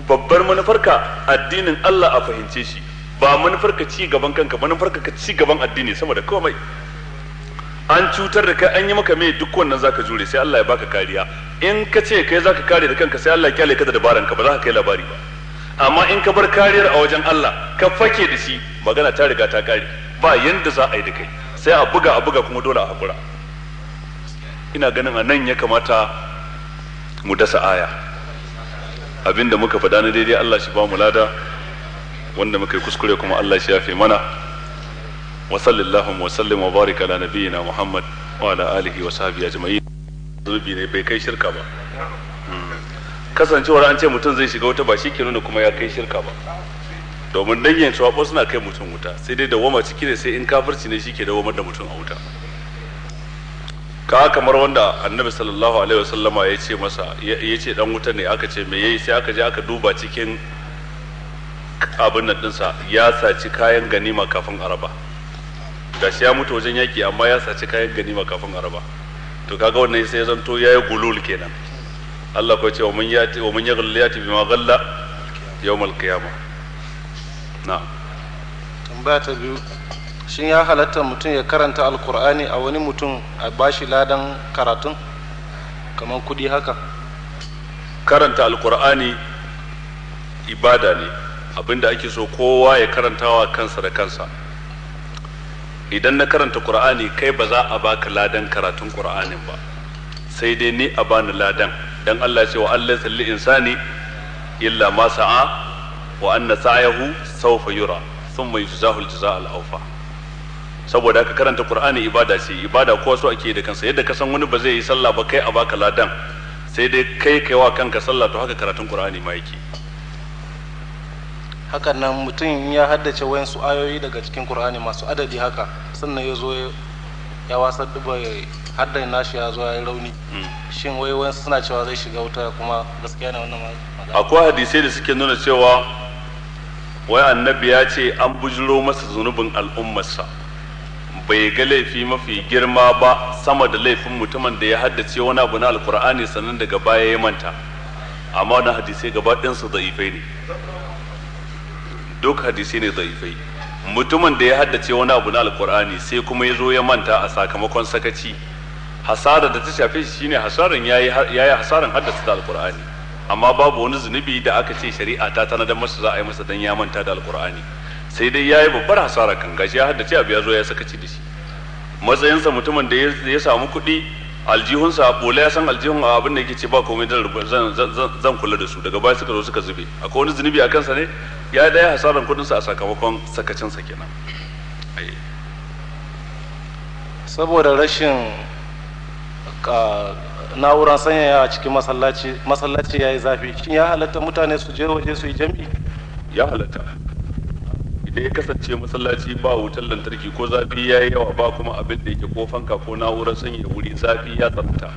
babbar manufarka addinin Allah a fahimce shi, ba manufarka ci gaban kanka, manufarka ka ci gaban addini sama da komai. An cutar da kai, an yi maka mai, duk wannan zaka jure, sai Allah ya baka kariya. In ka ce kai zaka kare da kanka, sai Allah ya kyale ka da dabaran ka, ba za ka kai labari ba. Amma in ka bar kariyar a wajen Allah, ka fake da shi, magana ta riga ta kare, ba yanda za a yi da kai, sai a buga a buga kuma dole a hakura. Ina ganin a nan ya kamata mu dasa aya. Abinda muka faɗa na daidai Allah shi ba mu lada, wanda muka yi kuskure kuma Allah shi yafe mana. Wa sallallahu wa sallim wa barik ala nabiyyina Muhammad wa ala alihi wa sahbihi ajma'in. Zunubi ne bai kai shirka ba. Kasancewar an ce mutum zai shiga wuta ba shi ke nuna kuma ya kai shirka ba. Domin dangin sabo suna kai mutum wuta, sai dai dawoma ciki ne, sai in kafirci ne shi ke dawomar da mutum a wuta. Ka kamar wanda Annabi sallallahu alaihi wasallama ya ce masa, ya ce dan wuta ne, aka ce me yayi, sai aka je aka duba cikin abin nan dinsa, ya saci kayan ganima kafin araba. Gashi ya mutu wajen yaki amma ya saci kayan ganima kafin araba. To kaga wannan sai ya zanto yayi gulul kenan. Allah ko ce wa man yati wa man yaghli yati bima ghalla yawm al-qiyamah. Na'am. Tambaya ta biyu, shin ya halatta mutum ya karanta alkur'ani a wani mutum a bashi ladan karatun kamar kudi haka? Karanta alkur'ani ibada ne, abinda ake so kowa ya karantawa kansa da kansa. Idan na karanta qur'ani kai ba za a baka ladan karatun qur'anin ba, sai dai ni a bani ladan. Dan Allah ya ce wa Allah salli insani illa ma sa'a wa anna sa'yahu sawfa yura thumma yujzahu al-jazaa al-awfa. Saboda haka karanta Qur'ani ibada ce, ibada ko so ake da kansa. Yadda ka san wani ba zai yi sallah ba kai a baka ladan, sai dai kai kaiwa kanka sallah, to haka karatun Qur'ani ma yake. Hakan nan mutum ya haddace wayansu ayoyi daga cikin Qur'ani masu adadi haka, sannan ya zo ya wasar da haddan nashi ya zo ya yi rauni, shin wai wayansu suna cewa zai shiga wuta, kuma gaskiya ne wannan magana? Akwai hadisai da suke nuna cewa wai annabi ya ce an bujiro masa zunubin al'ummarsa, bai ga laifi mafi girma ba sama da laifin mutumin da ya haddace wani abu na alkur'ani sannan daga baya ya manta. Amma wannan hadisai gaba ɗinsu da'ifai ne, duk hadisai ne da'ifai. Mutumin da ya haddace wani abu na alkur'ani sai kuma ya zo ya manta a sakamakon sakaci, hasara da ta shafe shi shine hasaran yayi hasaran haddasa da alkur'ani, amma babu wani zunubi da aka ce shari'a ta tanadar masa za a yi masa dan ya manta da alkur'ani, sai dai yayi babbar hasara kan gashi ya haddace abu ya zo ya sakaci da shi. Matsayinsa mutumin da ya samu kuɗi aljihunsa a ɓola, ya san aljihun a abin da yake ce ba komai zan kula da su, daga baya suka zo suka zube, akwai wani zunubi a kansa ne? Ya daya hasaran kuɗinsa a sakamakon sakacinsa kenan. Saboda rashin na'urar sanyaya a cikin masallaci, masallaci ya yi zafi, shin ya halatta mutane su je waje su yi jam'i? Ya halatta. Idan ya kasance masallaci ba wutar lantarki ko zafi ya yi yawa, ba kuma abin da yake ko fanka ko na'urar sanya wuri, zafi ya tsananta,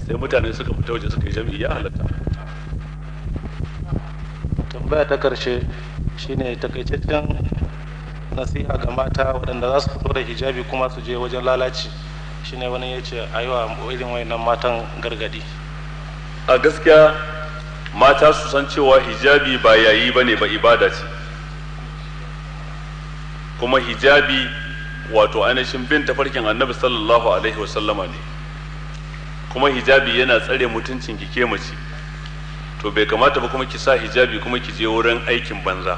sai mutane suka fita waje suka yi jam'i, ya halatta. Tambaya ta karshe shine takaitaccen nasiha ga mata waɗanda za su fito da hijabi kuma su je wajen lalaci, shine wani ya ce a yi wa irin wayannan matan gargadi. A gaskiya mata su san cewa hijabi ba yayi bane ba, ibada ce. Kuma hijabi wato ainihin bin tafarkin annabi sallallahu alaihi wasallama ne, kuma hijabi yana tsare mutuncin ki ke mace. To bai kamata ba kuma ki sa hijabi kuma ki je wurin aikin banza.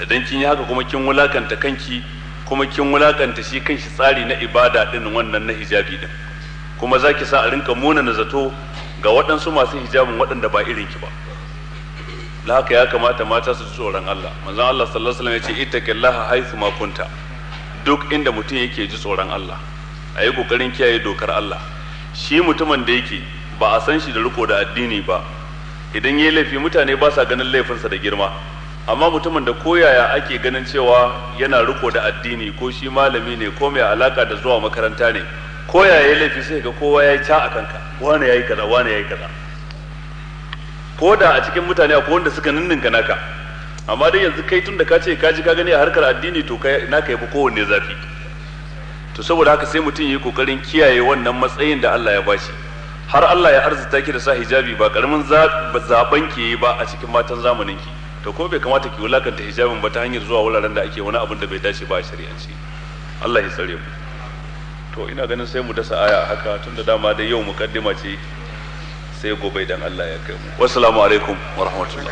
Idan kin yi haka kuma kin wulakanta kanki, kuma kin wulakanta shi kanshi tsari na ibada din wannan na hijabi din, kuma za ki sa a rinka munana zato ga waɗansu masu hijabin waɗanda ba irin ki ba. Da haka ya kamata mata su ji tsoron Allah. Manzon Allah sallallahu alaihi wasallam ya ce ittaqillaha haythu ma kunta. Duk inda mutum yake ji tsoron Allah, a yi kokarin kiyaye dokar Allah. Shi mutumin da yake ba a san shi da riko da addini ba, idan yayi laifi mutane ba sa ganin laifinsa da girma. Amma mutumin da koyaya ake ganin cewa yana riko da addini, ko shi malami ne, ko mai alaka da zuwa makaranta ne, koyaya yayi laifi sai ga kowa yayi ca a kanka, wane yayi kaza, wane yayi kaza. Ko da a cikin mutane akwai wanda suka ninninka naka, amma dai yanzu kai tun da ka ce ka ji ka gani a harkar addini, to kai naka yafi kowanne zafi. To saboda haka sai mutum yayi kokarin kiyaye wannan matsayin da Allah ya bashi. Har Allah ya arzuta ki da sa hijabi ba karamin zaben ki yi ba a cikin matan zamanin ki. To ko bai kamata ki wulakanta hijabin ba ta hanyar zuwa wuraren da ake wani abin da bai dace ba a shari'ance. Allah ya tsare mu. To ina ganin sai mu dasa aya haka, tunda dama dai yau mukaddima ce, sai gobe idan Allah ya kai mu. Wassalamu alaikum wa rahmatullah.